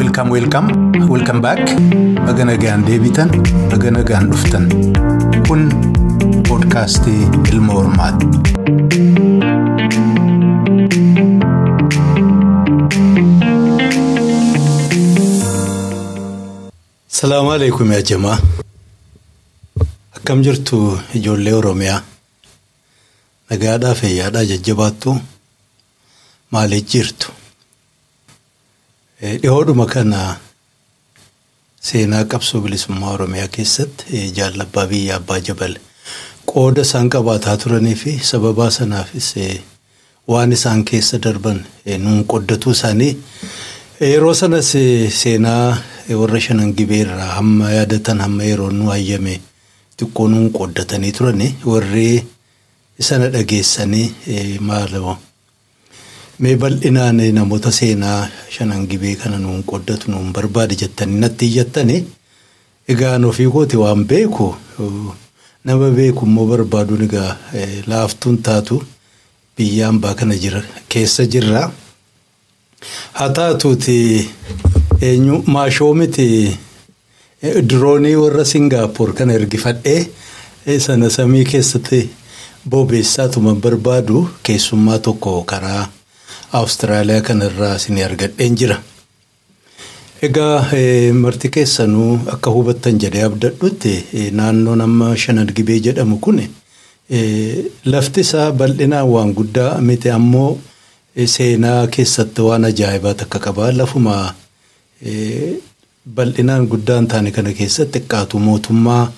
Welcome back. Baga nagaan deebitan, baga nagaan dhuftan. Kun podcastii Ilma Hormaati. Salaamu alaikum yaa jamaa. Akkam jirtu ijoollee Oromiyaa? Nagaadhaa fayyaadhaa jajjabaattu maaliif jirtu? Dhihoodhuma kana seenaa qabsoo bilisummaa Oromiyaa keessatti jaalabbaa biyya Abbaa Jabal qooda isaan qabaataa turanii fi sababaa sanaafis waan isaan keessa darban nuun qoddatuu isaanii yeroo sanas seenaa warra shanan gibeerraa hamma yaadatan hamma yeroo nu hayyame xiqqoo nuun qoddatanii turanii warri sana dhageessanii maaloo mee bal'inaan namoota seenaa shanan gibee kana nuun qoddatu nuun barbaade jettanii natti iyyattanii egaa ofii kooti waan beeku nama beeku immoo barbaaduun egaa laaftuun taatu biyya hambaa kana jira keessa jirra. Haa taatuuti eenyu maashoo miti diroonii warra Singaappoor kana ergifadhee sana samii keessatti bobeessaatuma barbaadu keessummaa tokko karaa Awustiraaliyaa kanarraa isin argadheen jira. Egaa marti keessanuu akka hubattan jedhee abdadhutti naannoon amma shanan gibee jedhamu kun lafti isaa bal'inaan waan guddaa miti ammoo seenaa keessatti waan ajaa'ibaa takka qaba. Lafuma bal'inaan guddaan taane kana keessatti xiqqaatu mootummaa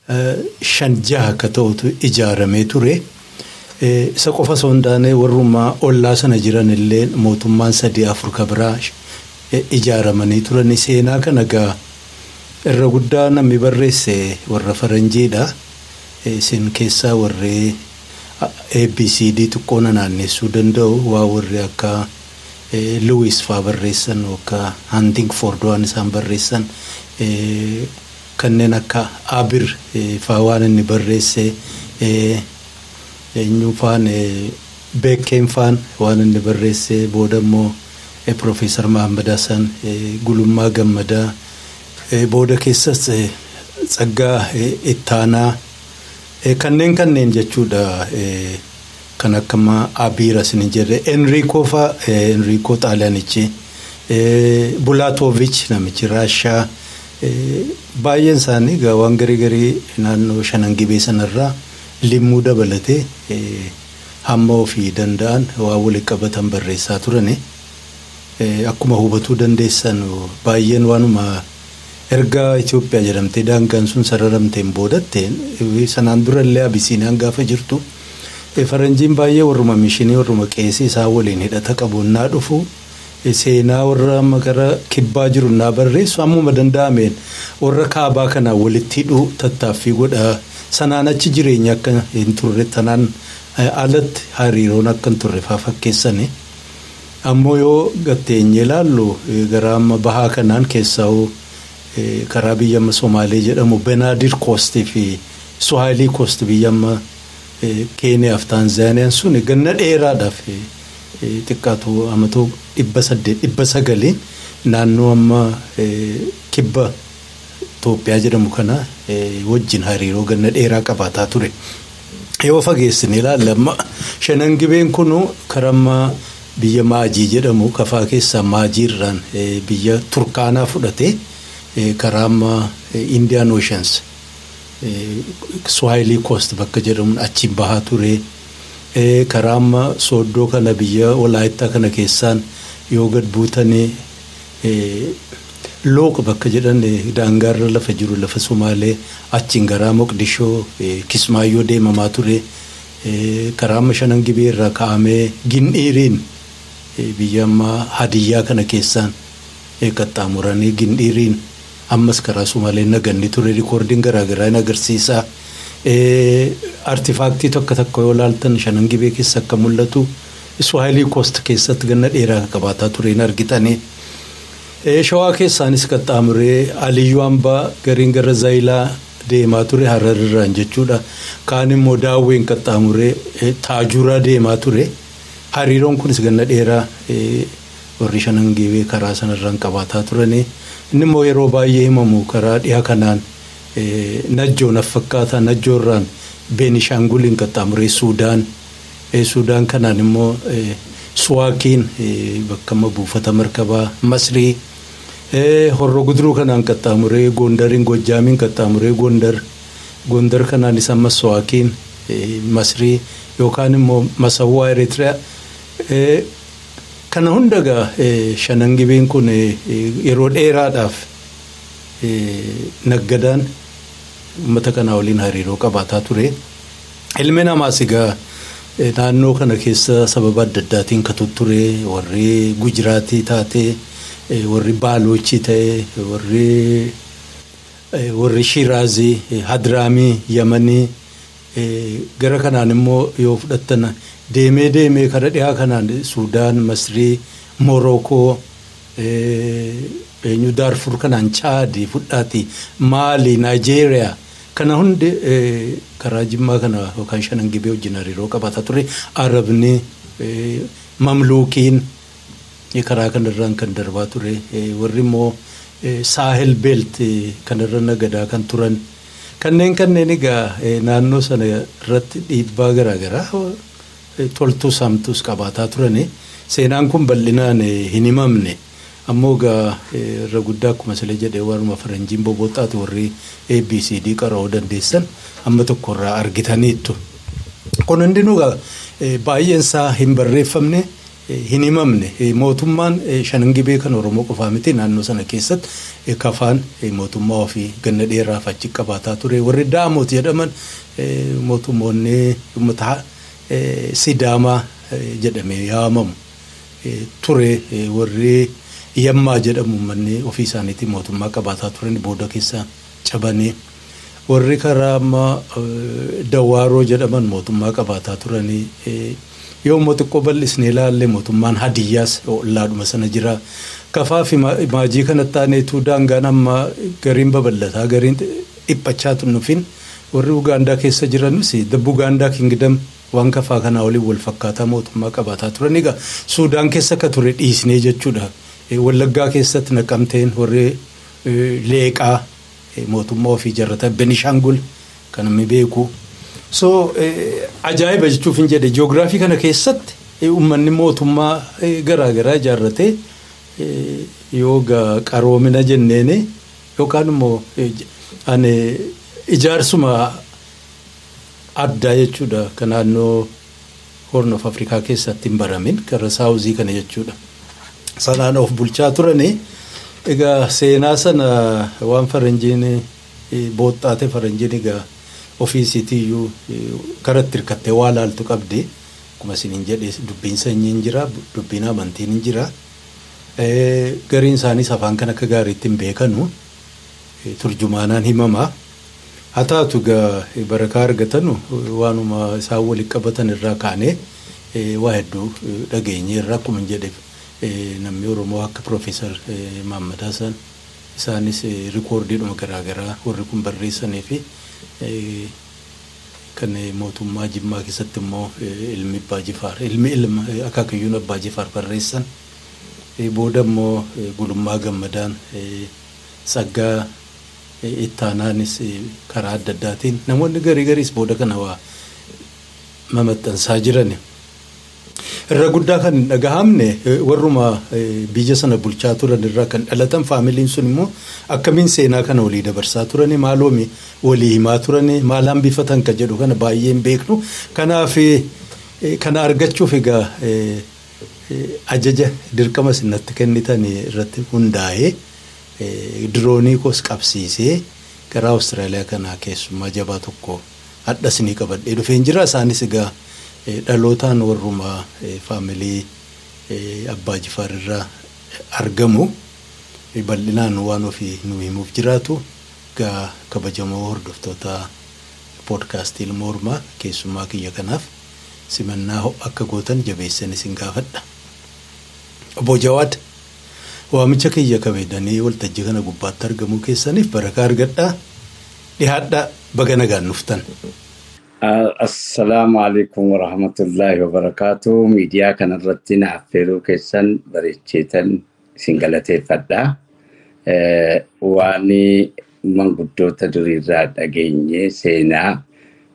5-6 akka ta'utu ijaaramee ture. Isa qofa osoo hin taane warrummaa ollaa sana jiran illee mootummaan 3-4 kabiraa ijaaramanii turan. Seenaa kana egaa irra guddaa namni barreesse warra faranjiidha. Isin keessaa warri ABCD xiqqoo naanneessuu danda'u waa warri akka Lewis faa barreessan akka Huntingford waan isaan barreessan kanneen akka Abir faa waan inni barreesse eenyu faan Beekeen faan waan inni barreesse booda immoo Profeesar Mahammad Hassan Gulummaa Gammadaa booda keessas Tsaggaa Ittaanaa kanneen jechuudha kan akka Abiir asin jedhe Enrico faa Enrico Xaaliyaanichi Bulaatovich namichi Raashaa baay'een isaanii egaa waan garii garii naannoo shanan gibee sanarraa limmuu dabalatee hamma ofii danda'an waa waliin qabatan barreessaa turani. Akkuma hubatuu dandeessan baay'een waanuma erga Itoophiyaa jedhamtee daangaan sun sararamteen boodatte sanaan durallee Abisiiniyaan gaafa jirtu faranjiin baay'ee warruma mishinii warruma qeesii isaa waliin hidhata qabu naa dhufu seenaa warra amma gara kibbaa jiru naa barreessu ammuma danda'ameen warra kaabaa kanaa walitti hidhuu tattaaffii godha. Sanaan achi jireenya akka hin turre tanaan alatti hariiroon akka hin turre faa fakkeessani. Ammoo yoo gatteenye ilaallu gara amma bahaa kanaan keessaa karaa biyya amma Somaalee jedhamu Benaadir Koostii fi Suhailii Koost biyya amma Keeniyaa fi Taanzaaniyaan sun ganna dheeraadhaaf xiqqaatu amatoo 800-900 naannoo amma kibba Itoophiyaa jedhamu kana wajjin hariiroo ganna dheeraa qabaataa ture. Yoo fageessine ilaalle amma shanan gibeen kun karaa amma Biyya Maajii jedhamu Kafaa keessaa Maajiirraan biyya Turkaanaa fudhatee karaa amma Indian Oceans Swahili Coast bakka jedhamuun achiin bahaa ture. Karaa amma Sooddoo kana biyya Walaayittaa kana keessaan yoo gad buutanii Looq bakka jedhan daangaarra lafa jiru lafa Sumaalee achiin garaa Moqdishoo Kismaayyoo deemamaa ture. Karaa amma Shanan Gibee irraa ka'amee Gindhiiriin biyya amma Hadiyyaa kana keessaan qaxxaamuranii Gindhiiriin ammas karaa Sumaalee naganni ture rikoordiin garaagaraa hin agarsiisa. Artifaaktii tokko tokko yoo ilaaltan Shanan Gibee keessa akka mul'atu Swahili Coast keessatti ganna dheeraa qabaataa ture hin argitanii. Shawaa keessaanis qaxxaamuree Aliyyuu Ambaa gariin gara Zayilaa deemaa ture Hararirraan jechuudha. Kaan immoo Daawween qaxxaamuree Taajuraa deemaa ture. Hariiroon kunis ganna dheeraa warri Shanan Gibee karaa sanarraan qabaataa turanii. Inni immoo yeroo baay'ee himamu karaa dhiha kanaan Najjoo naf fakkaata Najjoorraan Beenishaanguliin qaxxaamuree Suudaan. Suudaan kanaan immoo Suwaakiin bakka amma buufata markabaa Masrii. Horroo Guduruu kanaan qaxxaamuree Gondariin Gojjaamiin qaxxaamuree Gondar. Gondar kanaanis amma Suwaakiin Masrii yookaan immoo Masawwaa Eritiriyaa. Kana hunda egaa Shanan Gibeen kun yeroo dheeraadhaaf naggadaan uummata kanaa waliin hariiroo qabaataa ture. Ilmi namaas egaa naannoo kana keessa sababa adda addaatiin kan ture warri Gujiraatii taatee warri Baalochii ta'e warri Shiraazii, Hadraamii, Yamanii gara kanaan immoo yoo fudhattan deemee deemee kara dhiyaa kanaan Suudaan, Masrii, Morookoo, eenyu Daarfur kanaan Chaadii fudhaati, Maalii, Naayijeeriyaa kana hundi karaa Jimmaa kana yookaan Shanan Gibee wajjin hariiroo qabaataa ture. Arabni, Mamluukiin karaa kanarraan kan darbaa ture. Warri immoo Saahel Belt kanarra nagadaa kan turan. Kanneen egaa naannoo sana irratti dhiibbaa garaagaraa toltuu saamtuus qabaataa turani. Seenaan kun bal'inaan hin himamne. Ammoo egaa irra guddaa akkuma sila jedhee waruma faranjiin boboxaatu warri ABCD qara'uu dandeessan amma tokkorraa argitaniittu. Kun hundinuu egaa baay'een isaa hin barreeffamne hin himamne. Mootummaan Shanan Gibee kan Oromoo qofaa miti naannoo sana keessatti Kafaan mootummaa ofii ganna dheeraaf achi qabaataa ture. Warri Daamoot jedhaman mootummoonni uummata Sidaamaa jedhamee yaamamu ture. Warri Yammaa jedhamu uummanni ofii isaaniitiin mootummaa qabaataa turan booda keessa cabanii. Warri karaa amma Dawaaroo jedhaman mootummaa qabaataa turanii. Yoo immoo xiqqoo bal'isnee ilaalle mootummaan Hadiyyaas ollaadhuma sana jira. Kafaa fi Maajii kanatti aaneetu daangaan amma gariin babal'ataa gariin dhiphachaa dhufin warri Ugaandaa keessa jiranus the Bugaandaa Kingdom waan Kafaa kanaa waliin wal fakkaataa mootummaa qabaataa turan. Egaa Suudaan keessa akka ture dhiisnee jechuudha. Wallaggaa keessatti Naqamteen warri Leeqaa mootummaa ofii ijaarratan Benishaangul kan namni beeku. So ajaa'iba jechuuf hin jedhe jiyoogiraafii kana keessatti uummanni mootummaa garaagaraa ijaarratee yoo qaroomina jenneeni yookaan immoo ani ijaarsuma addaa jechuudha kan naannoo Horn of Afrikaa keessatti hin baramin gara saawuzii kana jechuudha. Sanaan of bulchaa turanii egaa seenaa sana waan faranjiin booxxaate faranjiin egaa ofiisiitiyyuu karatti hirkattee waa laaltu qabdi. Akkuma isiniin jedhe dubbiin sanyii hin jira, dubbiin amantiin hin jira. Gariin isaaniis afaan kan akka gaariitti hin beekanu turjumaanaan himama. Haa taatu egaa barakaa argatanu waanuma isaan waliin qabatan irraa kaanee waa hedduu dhageenye irraa akkuma hin jedhe namni Oromoo akka Piroofeesar Mahammad Hassan isaanis rikoordiidhuma garaagaraa warri kun barreessanii fi kan mootummaa Jimmaa keessatti immoo ilmi Abbaa Jifaar ilmi ilma akaakayyuun Abbaa Jifaar barreessan. Booda immoo Gulummaa Gammadaan Tsaggaa Ittaanaanis karaa adda addaatiin namoonni garii gariis booda kana waa mamaxxansaa jiran. Irra guddaa kan hin dhagahamne warruma biyya sana bulchaa turan irraa kan dhalatan faamiliin sun immoo akkamiin seenaa kana walii dabarsaa turani, maaloomi walii himaa turani, maal hambifatan kan jedhu kana baay'ee hin beeknu. Kanaaf kana argachuuf egaa ajaja dirqama isinatti kennitan irratti hundaa'ee diroonii koos qabsiisee gara Awustiraaliyaa kanaa keessummaa jabaa tokko hadha isinii qabadhee dhufeen jira. Isaanis egaa dhalootaan warruma faamilii Abbaa Jifaar irraa argamu. Bal'inaan waan ofii nu himuuf jiraatu. Egaa kabajamoo hordoftoota poodkaastii Ilma Hormaa keessummaa kiyya kanaaf simannaa akka gootan jabeessan isin gaafadha. Obbo Jawaad, waamicha kiyya kabajanii waltajjii kana gubbaatti argamuu keessaniif barakaa argadhaa. Dhihaadhaa, baga nagaan dhuftan. Assalaamu alaikum warahmatullaahi wabarakaatu. Miidiyaa kanarratti na affeeruu keessan bareecheetan isin galateeffadha. Waan manguddoota duriirraa dhageenye seenaa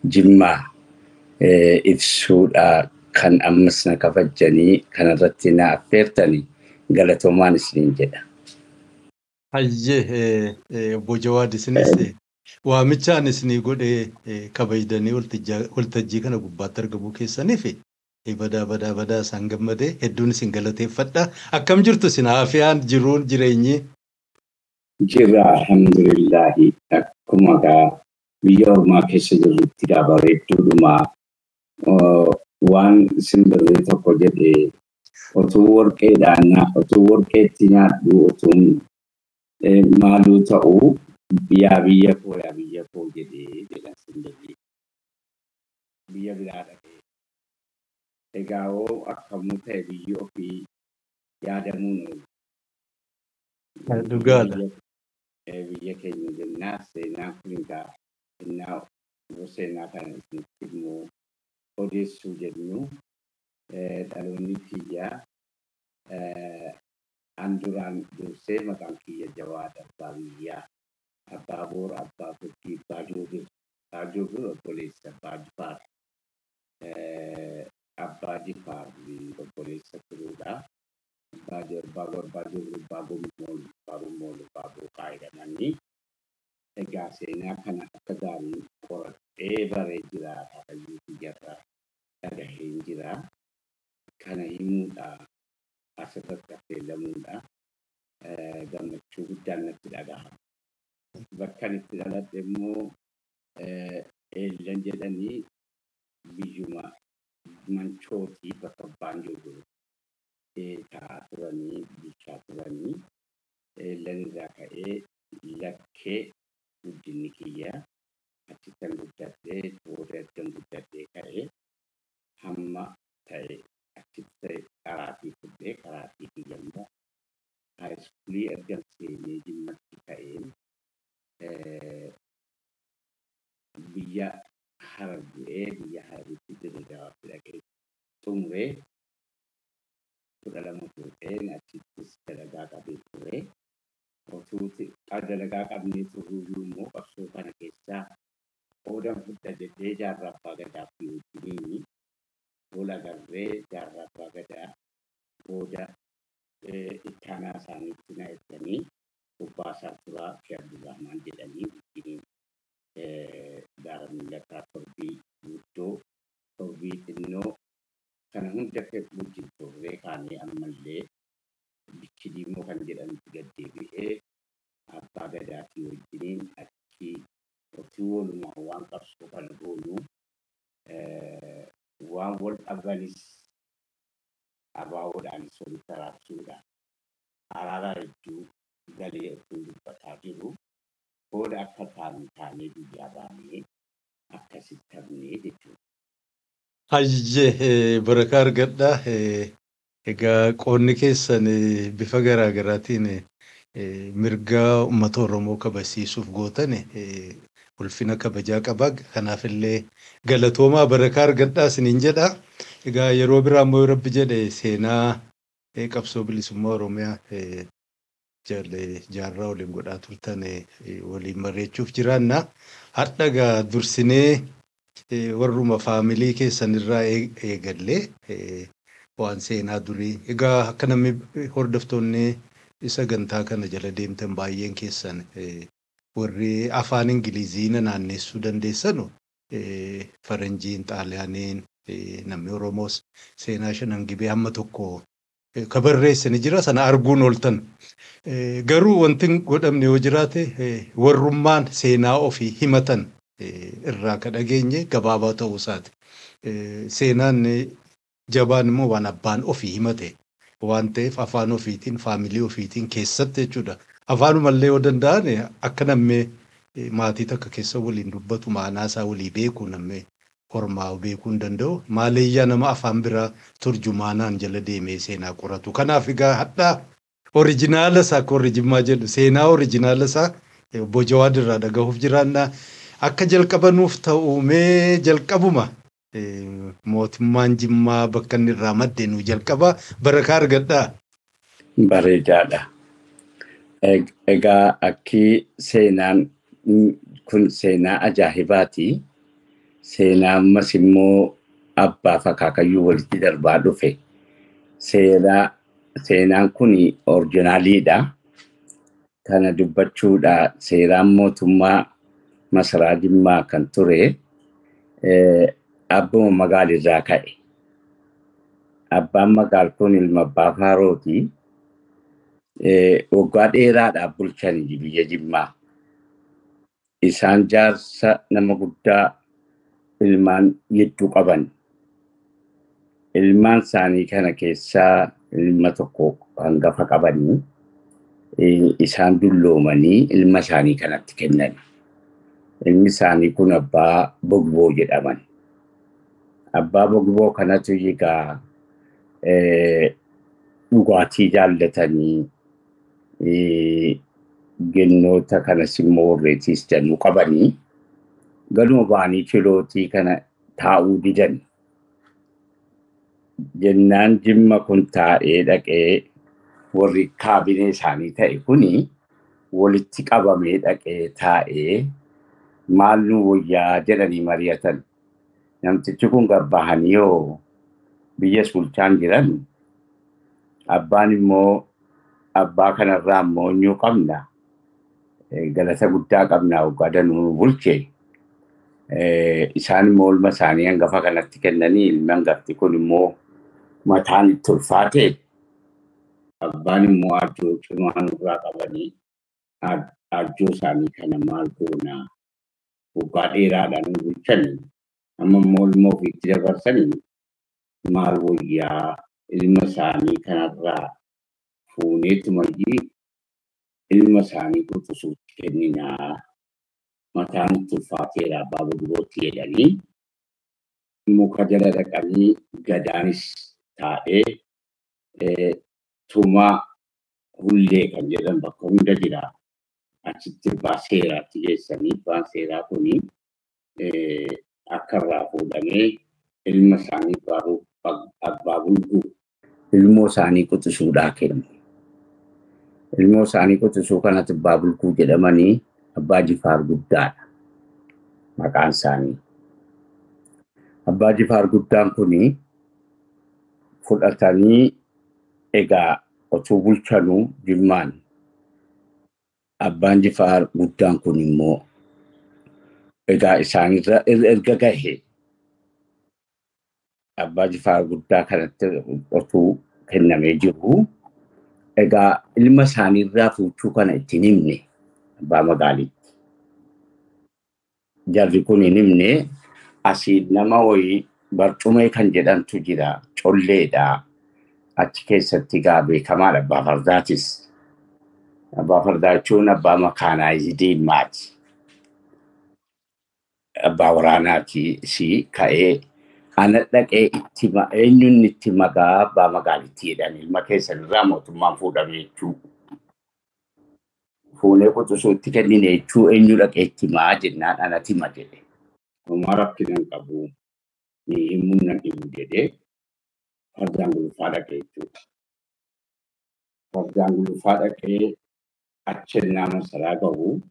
Jimmaa ibsuudha kan ammas na kabajanii kanarratti na affeertanii galatoomaan isiniin jedha. Hayyee, Obbo Jawaad, isinis waamichaan isinii godhee kabajanii waltajjii kana gubbaatti argamuu keessaniif badaa badaa badaa isaan gammadee hedduun isin galateeffadha. Akkam jirtu isin, haafiyaan jiruun jireenyi? Jira, alhamdulillahi. Akkuma gaa biyya ormaa keessa jirrutti gaa bareedduudhuma. Waan simbirri tokko jedhee, otuu warqeedhaan otuu warqeetti nyaadhu, otuun maaluu ta'uu, yaa biyya koo, yaa biyya koo jedhee jedhan simbirri. Biyya biraa dhaqee. Egaa hoo akkamuu ta'e, biyyi ofii yaadamuun oolu. Dhugaadha. Biyya keenya jennaa seenaan kun egaa innaa seenaa kana isinitti immoo odeessuu jennu, dhaloonni kiyyaa an duraan dursee maqaan kiyya Jawaad Abbaa Biyyaa Abbaa Boor Abbaa Burgii Abbaa Joobir. Abbaa Joobir obboleessa Abbaa Jifaar. Abbaa Jifaar obboleessa turuudha. Abbaa Abbaa Joobir Abbaa Gommool Abbaa Gommool Abbaa Booqaa jedhamanii. Egaa seenaa kana akka gaarii qoradhee baree jira, akaakayyuu kiyyarraa dhagaheen jira. Kana himuudha asirratti affeelamuudha. Gammachuu guddaan natti dhagahama. Bakka ani itti dhaladhe immoo Eellan jedhanii, biyyuma Manchootii, bakka abbaan jiru taa'aa turanii, bulchaa turanii. Eellan irraa ka'ee lakkee guddinni kiyya achittan guddadhee, booda ergan guddadhee ka'ee hamma ta'e achitti qaraatii fudhee, qaraatii kiyya immoo haayiskuulii ergan seenee Jimmatti ka'een biyya Harar bu'ee, biyya Hararitti Dirree Dawaatti dhaqee xumuree, 12 fuudheen achittis dalagaa qabee ture. Otuu dalagaa qabnee turruyyuu immoo qabsoo kana keessaa qoodan fudha jedhee Jaarraa Abbaa Gadaa fi wajjiniin wal agarree, Jaarraa Abbaa Gadaa booda ittaanaa isaaniitti na erganii, Bobbaasaa Turaa fi Abdurrahmaan jedhanii wajjiniin gaara mul'ataa, Torbii guddoo, Torbii xinnoo kana hunda wajjin turree kaanee, ammallee Bichi Diimoo kan jedhamtu gad deebi'ee Abbaa Gadaatii wajjiniin achi otuu walumaan waan qabsoo kana goonuu waan wal dhabanis abaawoodhaanis walitti araarsuudha. Araara hedduu galee otuu dubbataa jiru booda akka taanu taanee biyyaa baanee akkasitti hafnee jechuudha. Hayyee, barakaa argadhaa. Egaa qoonni keessan bifa garaa garaatiin mirga uummata Oromoo kabajsiisuuf gootan ulfina kabajaa qaba. Kanaaf illee galatoomaa, barakaa argadhaa isiniin jedha. Egaa yeroo biraa immoo yoo Rabbi jedhe seenaa qabsoo bilisummaa Oromiyaa Jaarraa waliin godhaa turtan waliin mari'achuuf jiraanna. Har'a egaa dursinee warruma faamilii keessan irraa eegallee Waan seenaa durii. Egaa akka namni hordoftoonni sagantaa kana jala deemtan baay'een keessan warri afaan Ingilizii naanneessuu dandeessanu Faranjiin, Xaaliyaaniin, namni Oromoos seenaa Shanan Gibee hamma tokko ka barreessani jira sana arguun ooltan. Garuu wanti godhamne yoo jiraate warrummaan seenaa ofii himatan irraa ka dhageenye gabaabaa ta'uu isaati. Seenaan jabaan immoo waan abbaan ofii himate waan ta'eef afaan ofiitiin faamilii ofiitiin keessatti jechuudha. Afaanumallee yoo danda'an akka namni maatii takka keessa waliin dubbatu maanaa isaa walii beeku namni hormaa beekuu hin danda'u. Maaleeyyaa nama afaan biraa turjumaanaan jala deemee seenaa qoratu. Kanaaf egaa hadhaa orijinaala isaa akka warri Jimmaa jedhu seenaa orijinaala isaa obbo Jawaad irraa dhagahuuf jiraanna. Akka jalqabanuuf ta'u mee jalqabuma mootummaan Jimmaa bakka inni irraa madde nu jalqaba barakaa argadhaa. Bareedaadha. Egaa akki seenaan kun seenaa ajaa'ibaati. Seenaa ammas immoo abbaaf akaakayyuu walitti darbaa dhufe. Seenaan kun orjinaaliidha. Kana dubbachuudha seeraan mootummaa masaraa Jimmaa kan ture abbuma magaalirraa ka'e. Abbaan magaal kun ilma abbaa Faarooti. Waggaa dheeraadhaaf bulchan biyya Jimmaa. Isaan jaarsa nama guddaa ilmaan hedduu qaban. Ilmaan isaanii kana keessaa ilma tokko hangafa qabanii isaan dulloomanii ilma isaanii kanatti kennan. Ilmi isaanii kun abbaa Bogboo jedhaman. Abbaa Bogboo kanatu egaa dhugaatii jaallatanii gennoota kanas immoo warreetiis jennuu qabanii galuma ba'anii chilootii kana taa'uu didan. Jennaan Jimma kun taa'ee dhaqee warri kaabinee isaanii ta'e kuni walitti qabamee dhaqee taa'ee maal nu wayyaa jedhanii mari'atan. Namtichi kun gabbahanii yoo biyya bulchaan jiran abbaan immoo abbaa kanarraa immoo eenyuu qabna galata guddaa qabna waggaa danuu bulche. Isaan immoo ilma isaanii hangafa kanatti kennanii ilmi hangafti kun immoo mataan itti ulfaate abbaan immoo arjoo cimaa nurraa qabanii arjoo isaanii kana maal goonaa waggaa dheeraadhaan nu bulchanii amma immoo ilma ofiitti dabarsanii maal wayyaa ilma isaanii kanarraa fuuneetumayyii ilma isaanii quxisuutti kenninaa mataan itti ulfaateera abbaa Bogbootti jedhanii muka jala dhaqanii gadaanis taa'ee tumaa hullee kan jedhan bakka hunda jira. Achitti abbaa seeraatti geessanii abbaan seeraa kuni akka irraa fuudhamee ilma isaanii abbaa Bulguu ilmoo isaanii quxisuudhaa kennu. Ilmoo isaanii quxisuu kanatti abbaa Bulguu jedhamanii abbaa Jifaar guddaadha maqaan isaanii. Abbaa Jifaar guddaan kuni fudhatanii egaa otuu bulchanuu Jimmaan abbaan Jifaar guddaan kun immoo egaa isaanirra erga gahe abbaa Jifaar guddaa kanatti otuu kennamee jiru egaa ilma isaaniirraa fuuchuu kana ittiin himne abbaa magaalitti. Jarri kun hin himne asii nama wayii barcumee kan jedhamtu jira colleedha. Achi keessatti egaa beekamaadha abbaa fardaatis. Abbaa fardaa jechuun abbaa makaanaayizidii ilmaati. Abbaa waraanaati si ka'ee ana dhaqee itti eenyuun itti magaa abbaa magaalitti jedhan ilma keessanirraa mootummaan fuudhame jechuu. Fuunee quxisuutti kennine jechuu eenyu dhaqee itti maa jennaan anatti hima jedhe. Homaa rakkina hin qabu himuun nan dhibu jedhee fardaan gulufaa dhaqee jechuudha. Fardaan gulufaa dhaqee achi ennaa masaraa gahu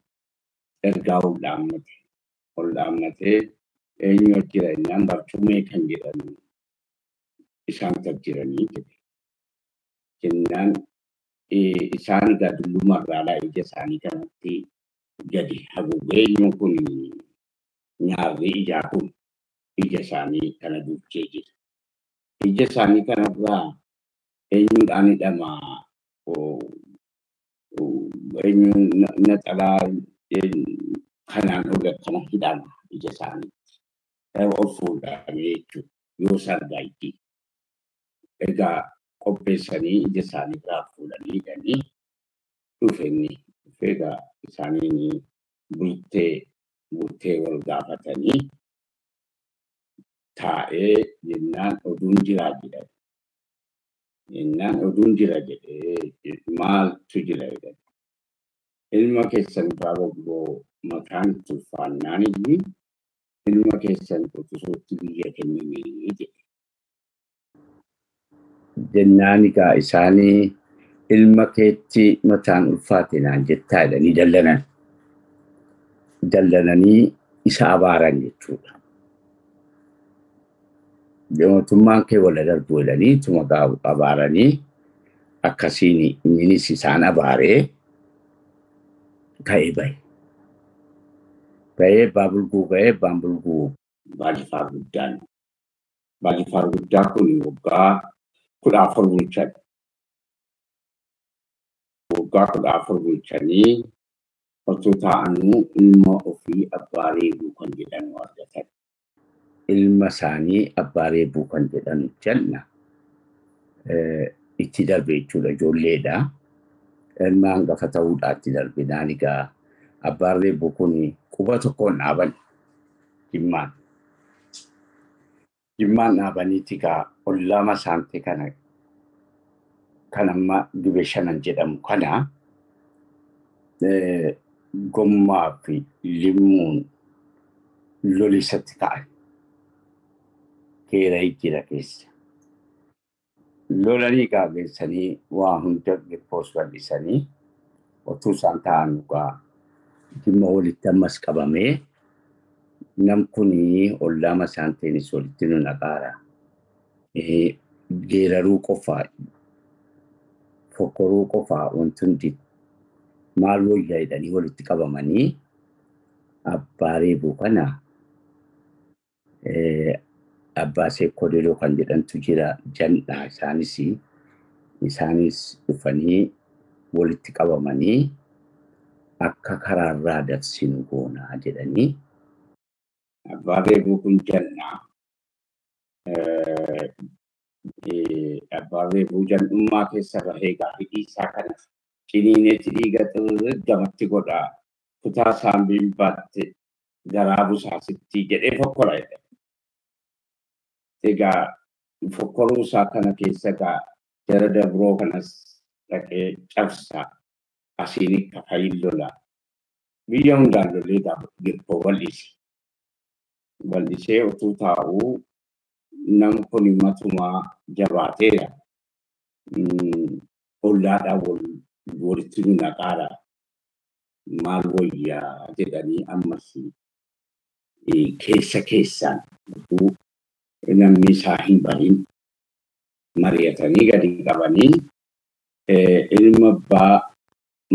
ergaa ol dhaammate. Ol dhaammatee eenyu jira jennaan barcumee kan jedhamu Isaan tajjiranii jedhe. Jennaan isaan egaa dullumarraa ija isaanii kanatti gadi haguugee eenyuun kun nyaarri ijaa kun ija isaanii kana duuchee jira. Ija isaanii kanarraa eenyuudhaan hidhamaa eenyuun naxalaa kanaan ol akkana hidhama ija isaaniitti. Ol fuudhamee jechuudha yoo sargaa itti. Egaa qopheessanii ija isaanii irraa fuudhanii hidhanii dhufe inni. Dhufee egaa isaaniin bultee bultee wal gaafatanii taa'ee jennaan oduun jiraa jedhan. Jennaan oduun jira jedhee maaltu jira jedhan. Ilma keessan baaboo mataan itti ulfaannaan inni ilma keessan quxisuutti biyya kenninee jedhe. Jennaan egaa isaanii ilma keetti mataan ulfaate naan jettaa jedhanii dallanan. Dallananii isa abaaran jechuudha. Mootummaan kee wal darbu jedhanii tuma abaaranii akkasiin inninis isaan abaaree ka'ee bahe. Bahee abbaa bulguu ga'ee abbaan bulguu Baalifaar guddaan. Baalifaar guddaa kun waggaa 14 bulchan. Waggaa 14 bulchanii otoo taa'anuu ilma ofii abbaa reebuu kan jedhamu argatan. Ilma isaanii abbaa reebuu kan jedhamu janna itti darbe jechuudha ijoolleedha. Ilma hangafa ta'uudhaa itti darbe naan egaa abbaan reebuu kun quba tokkoon dhaaban jimmaan. Jimmaan dhaabaniiti egaa ollaama isaanii kana kan amma Gibee shanan jedhamu kana gommaa fi limmuun lolisatti ka'an. Keera jira keessa. Lolanii gaageessanii waa hunda gippoos bal'isanii otuu isaan taa'an dhugaa dhimma walitti ammas qabamee nam kunii ollaama isaan ta'anis walitti nu naqaara. Geeraruu qofaa fokkoruu qofaa wanti hundi maal wayyaa jedhanii walitti qabamanii abbaa reebuu kana abbaa seekkoo deloo kan jedhantu jira jandhaa isaanis dhufanii walitti qabamanii akka karaarraa dabsinu goonaa jedhanii. Abbaa reebuu kun jannaa. Abbaa reebuu jannummaa keessa bahee hidhii isaa kana ciniineetti dhiiga gamatti godhaa kutaa saambiin baatte garaa busaasitti jedhee fokkora jedha. Egaa fokkoruu isaa kana keessa egaa jara dabroo kanas dhaqee cabsaa asiin kafayin lola. Biyya hundaan lolee egaa gibboo bal'ise. Bal'isee utuu taa'uu nam kun matumaa jabaateera. Ollaadhaan walitti nu naqaara. Maal wayyaa jedhanii ammas keessa keessaan utuu namni isaa hin bahin mari'atanii gadi qabanii ilma abbaa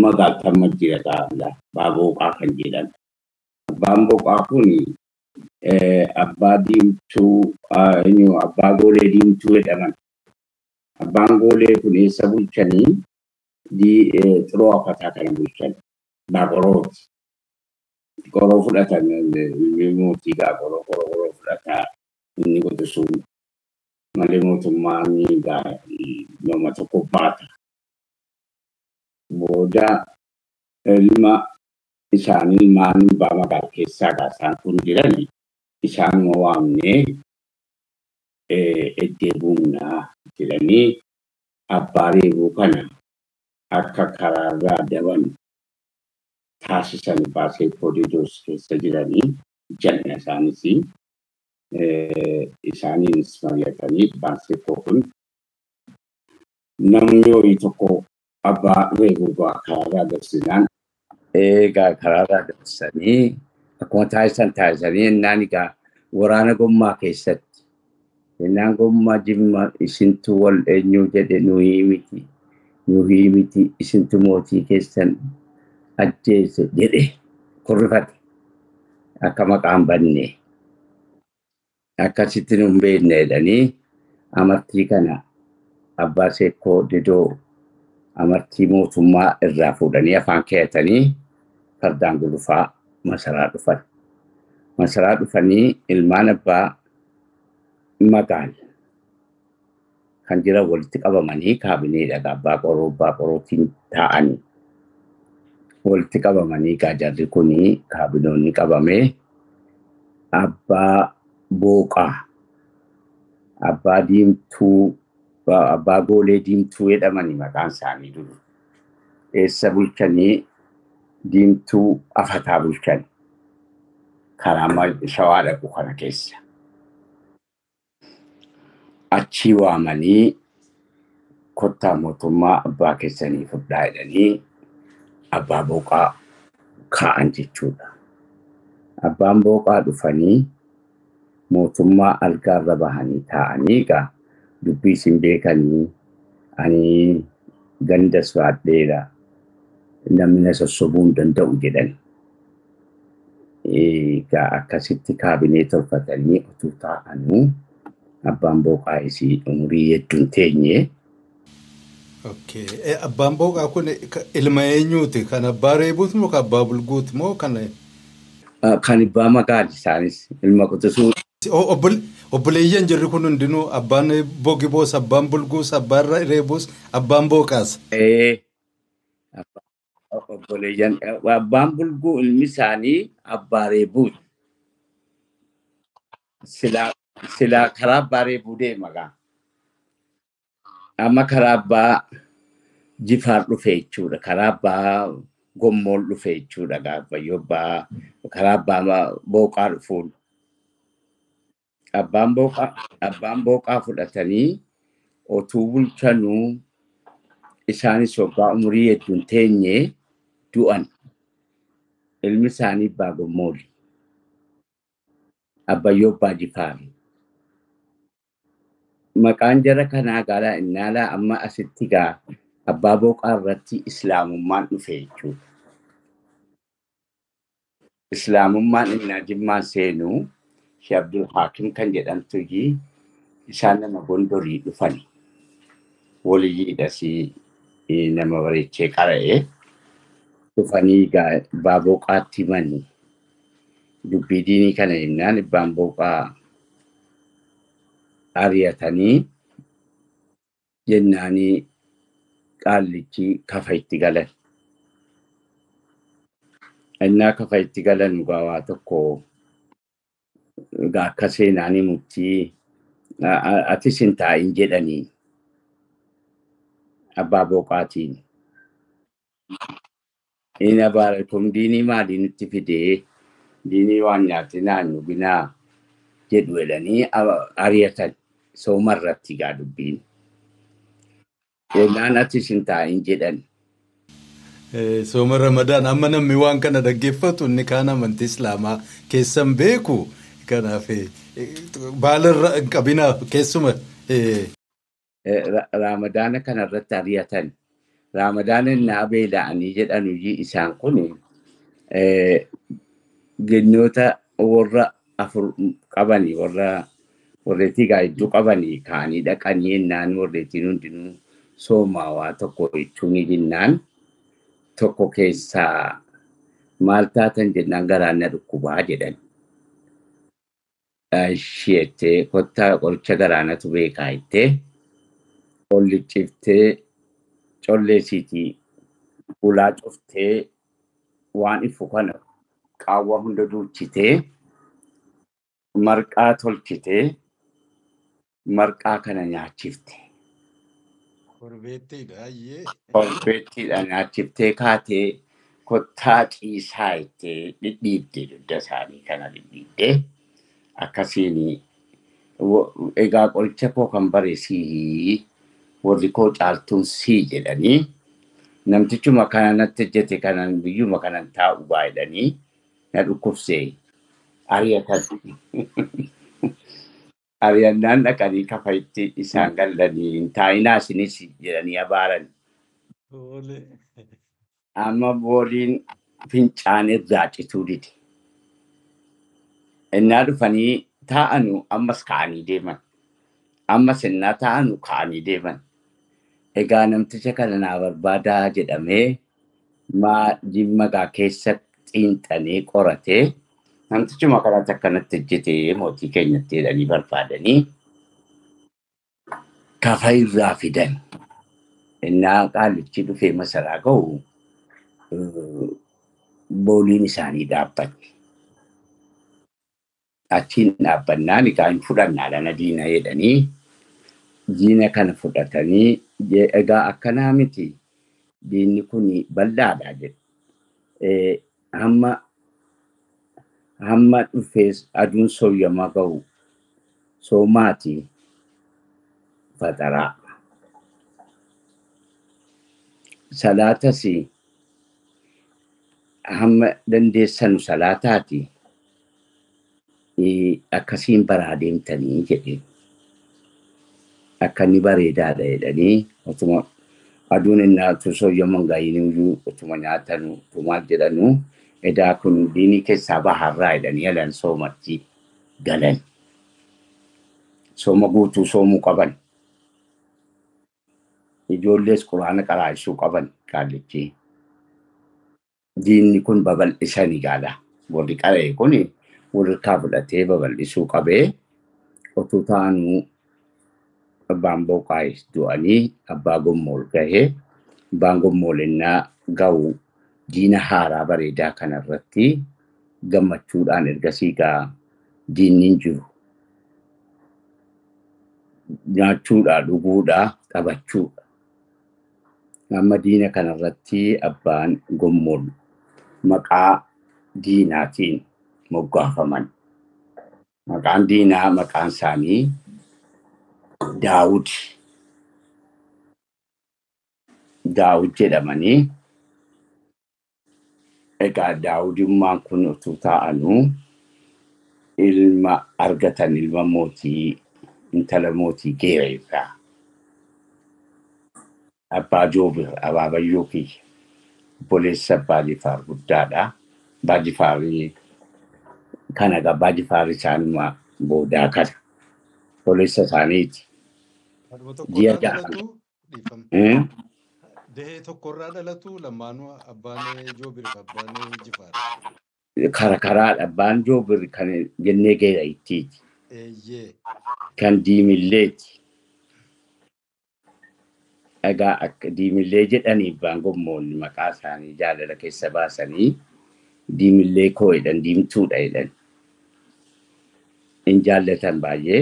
magaaltamma jira taa'ala abbaa booqaa kan jedhan. Abbaan booqaa kun abbaa diimtuu abbaa goolee diimtuu jedhaman. Abbaan goolee kun eessa bulchanii xiroo afataa kana bulchan. Baaqorooti. Qoroo fudhatan mootii gaa qoroo qoroo fudhataa inni qotusuun malee mootummaan gaa nama tokko baata. Booda ilma isaanii ilmaan abbaa magaal keessaa gaa isaan kun jiran isaanuma waamnee eddee buunaa jedhanii abbaa reebuu kana akka karaarraa daban taasisan baasee koodiidoos keessa jiranii janna isaanis isaaniinis mari'atanii baasee kun namni horii tokko abbaa reebuu karaarraa dabsinaan egaa karaarraa dabsanii akkuma taasisan taasisanii innaan egaa waraana gommaa keessatti Jennaan gommaa Jimma isintu wal eenyuu jedhe nuyi miti. Nuyi miti isintu mootii keessan ajjeese jedhe kurrifate. Akka maqaan banne. Akkasitti nu hin beekne jedhanii amartii kana abbaa seekkoo didoo amartii mootummaa irraa fuudhanii afaan keeyatanii fardaan gulufaa masaraa dhufan. Masaraa dhufanii ilmaan abbaa maqaan kan jiran walitti qabamanii kaabineedha abbaa qoroo abbaa qorootiin taa'anii walitti qabamanii gaajarri kunii kaabinoonni qabamee abbaa booqaa abbaa diimtuu abbaa goolee diimtuu jedhamanii maqaan isaanii dur eessa bulchanii diimtuu afataa bulchan karaa shawaa dhaqu kana keessa. Achii waamanii kottaa mootummaa abbaa keessanii fudhaa jedhanii abbaa booqaa kaa'an jechuudha. Abbaan booqaa dhufanii mootummaa algaarra bahanii taa'anii egaa dubbii isin beekanii ani ganda so'adheera namni na sossobuu hin danda'u jedhan. Egaa akkasitti kaabinee tolfatanii utuu taa'anuu abbaan booqaa isii umurii hedduu hin teenye. Abbaan booqaa kun ilma eenyuuti? Kan abbaa reebuuti moo kan abbaa bulguuti moo kan? Kan abbaa magaali isaanis ilma quxisuu. Obboleeyyan jirri kun hundinuu abbaan bogiboos, abbaan bulguus, abbaan reebuus, abbaan booqaas. Obboleeyyan abbaan bulguu ilmi isaanii abbaa reebuuti. Silaa karaa abbaa reebuu deema gaa. Amma karaa abbaa jifaar dhufe jechuudha. Karaa abbaa gommoon dhufe jechuudha gaaffayyoo abbaa karaa abbaa booqaa dhufuun. Abbaan booqaa fudhatanii otuu bulchanuu isaanis waggaa umurii hedduun teenye du'an. Ilmi isaanii abbaa gommooli. Abbayyoo abbaa jifaari. Maqaan jara kanaa gaalaa innaalaa amma asitti gaa abbaa booqaa irratti islaamummaan dhufe jechuudha. Islaamummaan innaa jimmaan seenuu Sheekh Abdul Haakim kan jedhamtu isaan nama Gondorii dhufani. Waliyyiidhas nama bareechee qara'ee dhufanii gaa abbaa booqaatti himanii dubbii diinii kana himnaan abbaan booqaa ari'atanii jennaanii qaallichi kafa itti galan. Innaa kafa itti galan dhugaa waa tokko egaa akka seenaanii murtii atis hin taa'in jedhanii abbaa booqaatiin. Inni abaarakum diinii maalii nutti fidee diinii waan nyaate naannu binaa jedhu jedhanii ari'atan sooma irratti egaa dubbiin. Jennaan atis hin taa'in jedhan. Sooma Ramadaan amma namni waan kana dhaggeeffatu inni kaan amantii Islaamaa keessan beeku kanaaf baala irra hin qabinaaf keessuma. Ramadaana kanarratti ari'atan. Ramadaana innaa beela'anii jedhan hojii isaan kun gennoota warra afur qabanii warra warreetii hedduu qabanii ka'anii dhaqanii innaan warreetiin hundinuu soomaa waa tokko jechuun jennaan tokko keessaa maal taatan jennaan garaan na dhukkubaa jedhan. Ishee jettee kottaa qoricha garaanatu beekaa jettee olli ciftee colleesiitii ulaa cuftee waan ifu kana qaawwa hunda duuchitee marqaa tolchitee marqaa kana nyaachifte. Korbeettiidha. Korbeettiidha nyaachiftee kaatee kottaa ciisaa jettee dhidhiibde dugda isaanii kana dhidhiibde akkasiin egaa qoricha koo kan bare sii warri koo caaltuun sii jedhanii namtichuma kana natti hojjete kanan biyyuma kanan taa'u baay'edhanii na dhukkubsee ari'atan. Ari'annaan dhaqanii kafayitti isaan galanii hin taa'inaa isinis jedhanii abaaran. Amma booliin fincaan irraa cituu dide. Innaa dhufanii taa'anu ammas ka'anii deeman. Ammas innaa taa'anu ka'anii deeman. Egaa namticha kana naa barbaadaa jedhamee maa jimmagaa keessa xiinxalee qoratee namtichuma kanatti akkanatti hojjetee mootii keenyatti jedhanii barbaadanii kafa irraa fidan. Innaa qaalichi dhufee masaraa ga'u booliin isaanii dhaabbate. Achiin dhaabbannaan egaa hin fudhannaa dhana diina jedhanii diina kana fudhatanii egaa akkanaa miti diinni kun bal'aadha jedhu. Hamma dhufee aduun sooyyama ga'u soomaati faxaraa. Salaatas hamma dandeessanu salaataati akkasiin baraa deemtanii jedhe. Akka inni bareedaadha jedhanii otuma aduun inni sooyyama hin ga'iin iyyuu otuma nyaatanu otumaa jedhanu edaa kun diinii keessaa baharraa jedhanii alan soomatti galan. Sooma guutuu soomuu qaban. Ijoollees quraana qaraasuu qaban qaallichi. Diinni kun babal'isanii gaala. Warri qara'e kun walirkaa fudhatee babal'isuu qabee otuu taanuu abbaan booqaayis du'anii abbaa gommool gahee abbaan gommool innaa ga'u diina haaraa bareedaa kanarratti gammachuudhaan ergasii gaa diinni hin jiru. Nyaachuudha, dhuguudha, taphachuudha. Amma diina kanarratti abbaan gommool maqaa diinaatiin moggaafaman. Maqaan diinaa maqaan isaanii Daawud. Daawud jedhamanii egaa Daawudummaan kun utuu taa'anuu ilma argatan ilma mootii intala mootii Geera irraa. Abbaa Joobir abaabayyoo kiyya obboleessa Abbaa Jifaar guddaadha. Abbaa Jifaar kana Abbaa Jifaar isaanuma boodaa kana obboleessa isaaniiti. Ji'a ja'a. Dahee tokkorraa dhalatu lamaanuu abbaan Joobir fi abbaan Jifaar. Kara karaadha abbaan Joobir kan jennee Geera ittiiti. Kan diimilleeti. Egaa akka diimillee jedhanii abbaan gommoonni maqaa isaanii jaalala keessa baasanii diimillee koo jedhan diimtuudha jedhan. Hin jaallatan baay'ee.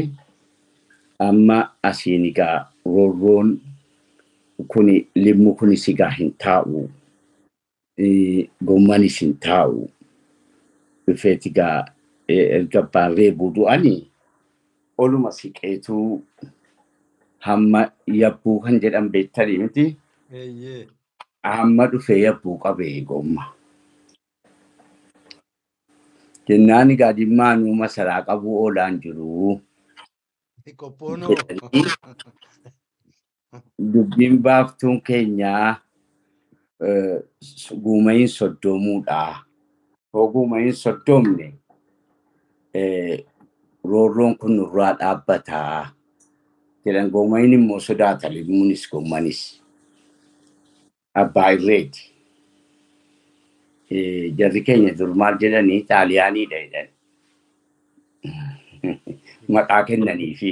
Amma asiin egaa roorroon kuni limmu kunis egaa hin taa'u. Gommanis hin taa'u. Dhufeet egaa erga abbaan reebuu du'anii oluma siqeetuu hamma yabbuu kan jedhan beektanii miti. Hamma dhufee yabbuu qabee gomma. Jennaan egaa dhimmaanuu masaraa qabuu oolaan jiru. Dubbiin baaftuun keenyaa guumayin soddoomuudha. Hoo guumayin soddoomne roorroon kun nurraa dhaabbataa. Jedhan guumayin immoo sodaata limmuunis gommanis. Abbaa irreeti. Jarri keenya dur maal jedhanii xaaliyaaniidha jedhan. Maqaa kennaniifi.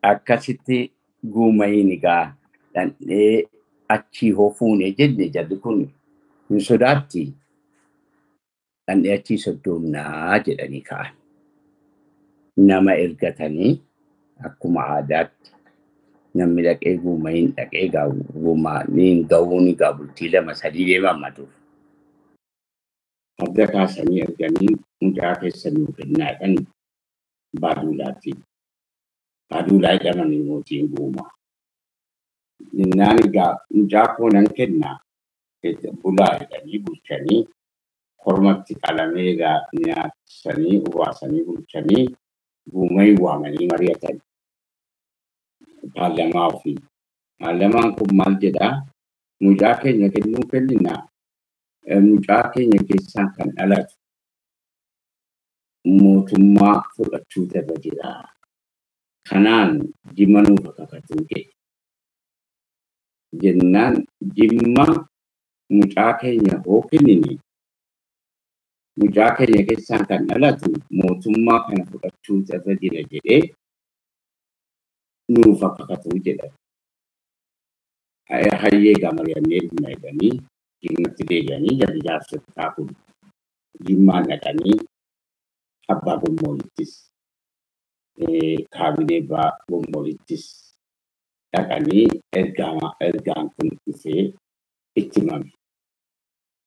Akkasitti guumayin egaa dhandhee achii hoo fuunee jenne jarri kun hin sodaatti. Dhandhee achii soddoomnaa jedhanii ka'an. Nama ergatanii akkuma aadaatti namni dhaqee guumayin dhaqee guumaaniin ga'uun egaa bultii 2-3 deeman maduuf. Farda kaasanii erganii mucaa keessa nuu kennaa jedhan Baaduulaatti. Baaduulaa jedhamanii mootiin guumaa. Innaan egaa mucaa koo nan kennaa bulaa jedhanii bulchanii kormatti qalamee egaa nyaachisanii obaasanii bulchanii Guumay waamanii mari'atan paarlamaa ofii. Paarlamaan kun maal jedhaa? Mucaa keenya kennuu kenninaa. Mucaa keenya keessaa kan dhalatu mootummaa fudhachuu irra jira. Kanaan Jimma nuuf kakatuu jedhe. Jennaan Jimma mucaa keenya hoo kennine mucaa keenya keessaa kan dhalatu mootummaa kana fudhachuu irra jira jedhee nuuf kakatuu jedha. Hayyee egaa mari'annee dhumna jedhanii Jimmatti deebi'anii jarri jaarsotaa kun Jimmaan dhaqanii abbaa gommoolittis kaabinee abbaa gommoolittis dhaqanii ergaan kun dhufee itti himame.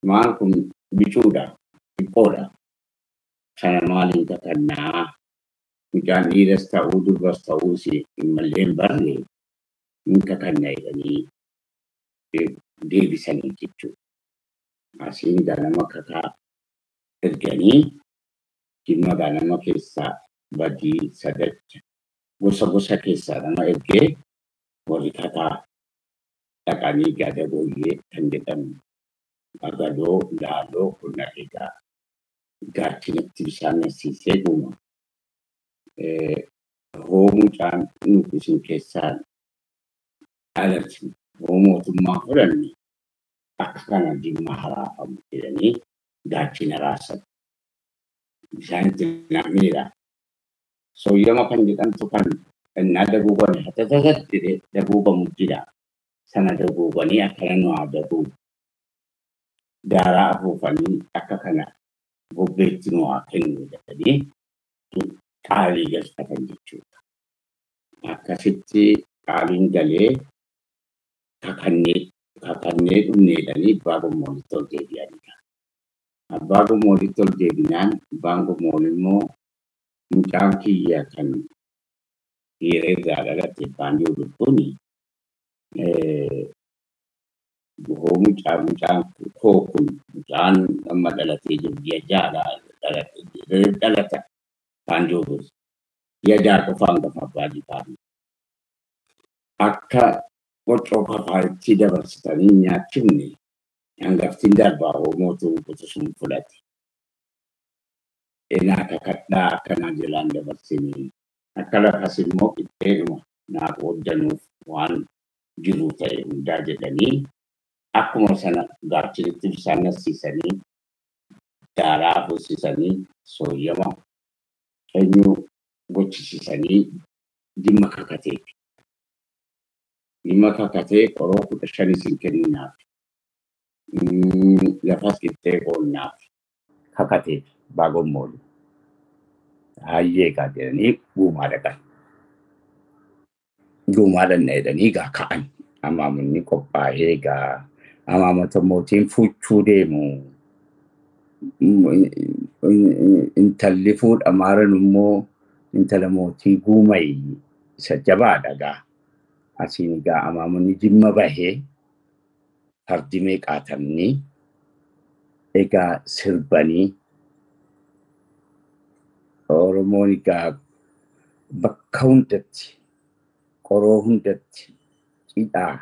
Maal kun bicuudha, dhiphoodha. Kana maaliin kakannaa? Mucaan dhiiras ta'uu durbas ta'uu mallee hin barre hin kakanna jedhanii deebisanii jechuudha. Asiin ganama kakaa erganii Jimma ganama keessaa badii sadacha gosa gosa keessaa nama ergee warri kakaa dhaqanii gada gooyyee kan jedhamu agadoo laaloo kun egaa gaachinatti bishaan nasiisee guuma. Hoo mucaan nuti isin keessaa dhalatu hoo mootummaa fudhanne akka kana Jimma haraafamu jedhanii gaachina raasan. Bishaan itti nam'eera. Sooyyama kan jedhamtu kan innaa daguugan hatatatatti daguugamu jira. Sana daguuganii akkana nu haa daguugu. Daaraa afuufanii akka kana bobbeetti nu haa kennu jedhanii qaalii galfatan jechuudha. Akkasitti qaaliin galee kakannee dhumneedhanii abbaa gommoolitti ol deebi'anidha. Abbaa gommoolitti ol deebinaan abbaan gommool immoo mucaan kiyya kan dhiira irraa dhalate abbaan jiru kun hoo mucaan koo kun mucaan amma dhalatee jiru ji'a ja'a dhalata abbaan jiru ji'a ja'a qofaan gafa abbaa jifaanii. Akka qoccoo kafaatti dabarsitanii nyaachifne hangaftiin darbaa hoo mootuu quxisuun fudhate. Enaa kakadhaa akkanaa jalaan dabarsinee akka lafas immoo qixxeedhuma naa qooddanuuf waan jiru ta'e hundaa jedhanii akkuma sana gaachinitti bishaan nasiisanii daaraa afuusisanii sooyyama eenyu gochisiisanii Jimma kakatee. Jimma kakatee qoroo 15 isin kenninaaf. Lafas qixxee qoonnaaf kakatee abbaa gommoolu. Hayyee egaa jedhanii guumaa dhaqan. Guumaa dhaqna jedhanii egaa ka'an. Amaamonni qophaa'ee egaa amaamota mootiin fuuchuu deemu. Intalli fuudhamaaran immoo intala mootii guumayi isa jabaadha egaa. Asiin egaa amaamonni Jimma bahee fardi meeqaatamni egaa sirbanii Oromoon egaa bakka hundatti qoroo hundatti cidhaa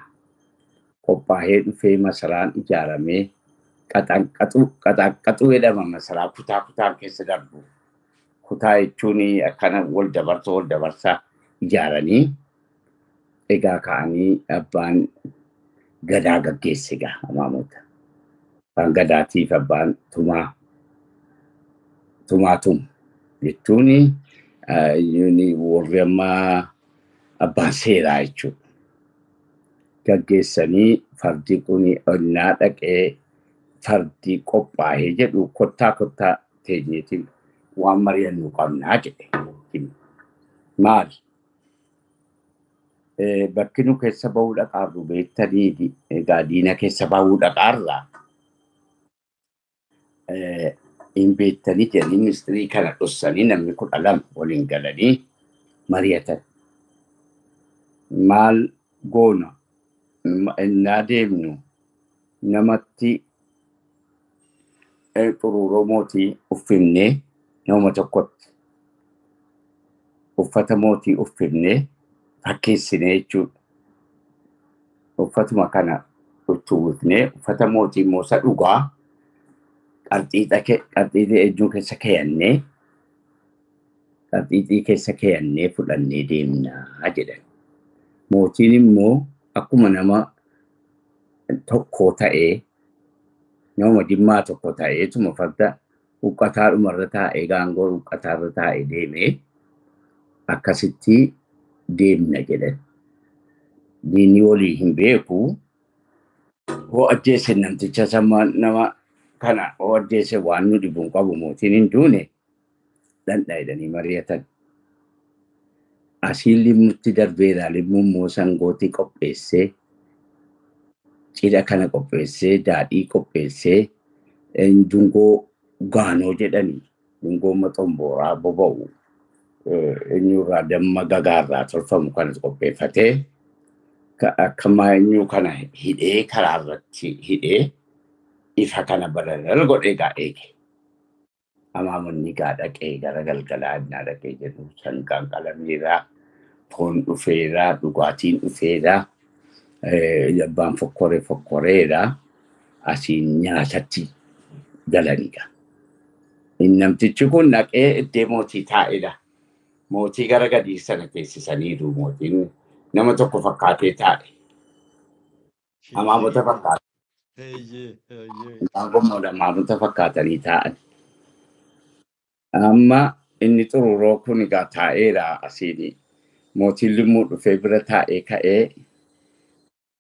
qophaa'ee dhufee masaraan ijaaramee qaxanqaxuu jedhama masaraa kutaa kutaan keessa darbu. Kutaa jechuun akkana wal dabarsa wal dabarsaa ijaaranii egaa ka'anii abbaan gadaa gaggeesse egaa amaamota. Abbaan gadaatiif abbaan tumaa tumu jechuun warri ammaa abbaan seeraa jechuudha. Gaggeessanii fardi kun onnaa dhaqee fardi qophaa'ee jedhu kottaa kottaa teenyeetiin waan mari'annu qabnaa jedhe. Maali? Bakki nu keessa bahuu dhaqaarru beektanii egaa diina keessa bahuu dhaqaarraa hin beektanii jedhanii ministirii kana dhossanii namni 12 waliin galanii mari'atan. Maal goona? Innaa deemnu namatti xuruuroo mootii uffifnee nama tokkotti. Uffata mootii uffifnee fakkeessinee jechuudha. Uffatuma kana uffifnee uffata mootii immoo isa dhugaa qarxiixa ejjuu keessa keeyannee qarxiixii keessa keeyannee fudhannee deemnaa jedhan. Mootiin immoo akkuma nama tokko ta'ee nama jimmaa tokko ta'eetuma farda huqqataadhumarra taa'ee gaangoo huqqataarra taa'ee deemee akkasitti deemna jedhan. Diinni walii hin beeku. Hoo ajjeese namticha sama nama kana hoo ajjeese waan nu dhibu hin qabu mootiin hin duune dhandha jedhanii mari'atan. Asiin limmutti darbeera limmuun immoo sangootii qopheessee cidha kana qopheessee daadhii qopheessee dungoo gaanoo jedhanii dungoo maxombooraa boba'u eenyurraa damma gagaarraa tolfamu kana qopheeffatee akka eenyu kana hidhee karaarratti hidhee ifa kana balalal godhee gaa eege. Amaamonni gaa dhaqee gara galgalaa innaa dhaqee jedhu sangaan qalameeraa, foon dhufeeraa, dhugaatiin dhufeeraa, abbaan fokkoree fokkoreeraa asiin nyaatatti galaniidha. Namtichi kun dhaqee iddee mootii taa'edha. Mootii gara gadii sana teessisaniiru mootiin nama tokko fakkaatee taa'e. Amaamota fakkaate. Amaamota fakkaatanii taa'an. Amma inni xururoo kun egaa taa'eera asiin mootiin limmuu dhufee bira taa'ee ka'ee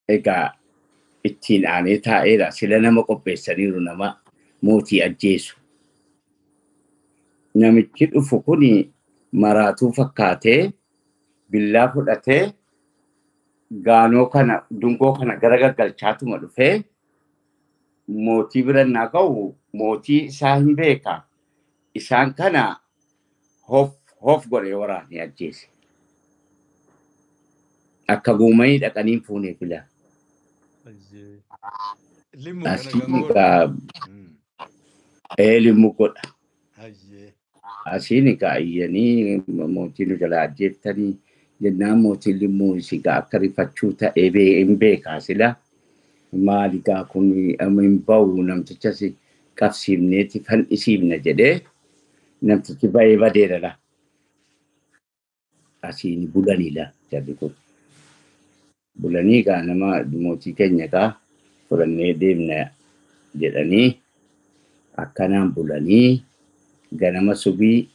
egaa ittiin aanee taa'eera sila nama qopheessaniiru nama mootii ajjeesu. Namichi dhufu kun maraatuu fakkaatee billaa fudhatee gaanoo kana dungoo kana gara gaggalchaatuma dhufee mootii bira naa ga'u mootii isaa hin beeka. Isaan kana hof godhee waraanee ajjeese. Akka guumanii dhaqanii fuunee fila. Limmuu godha. Asiin egaa iyyanii mootii nu jalaa ajjeeftanii jennaan mootiin limmuu egaa akka rifachuu ta'ee hin beekaa sila. Maali egaa kun hin ba'u namtichas qabsiifneeti fan'isiifna jedhee namtichi ba'ee badeera la. Asiin bulaniidha jarri kun. Bulanii egaa nama mootii keenya egaa fudhannee deemna jedhanii akkanaan bulanii ganama subii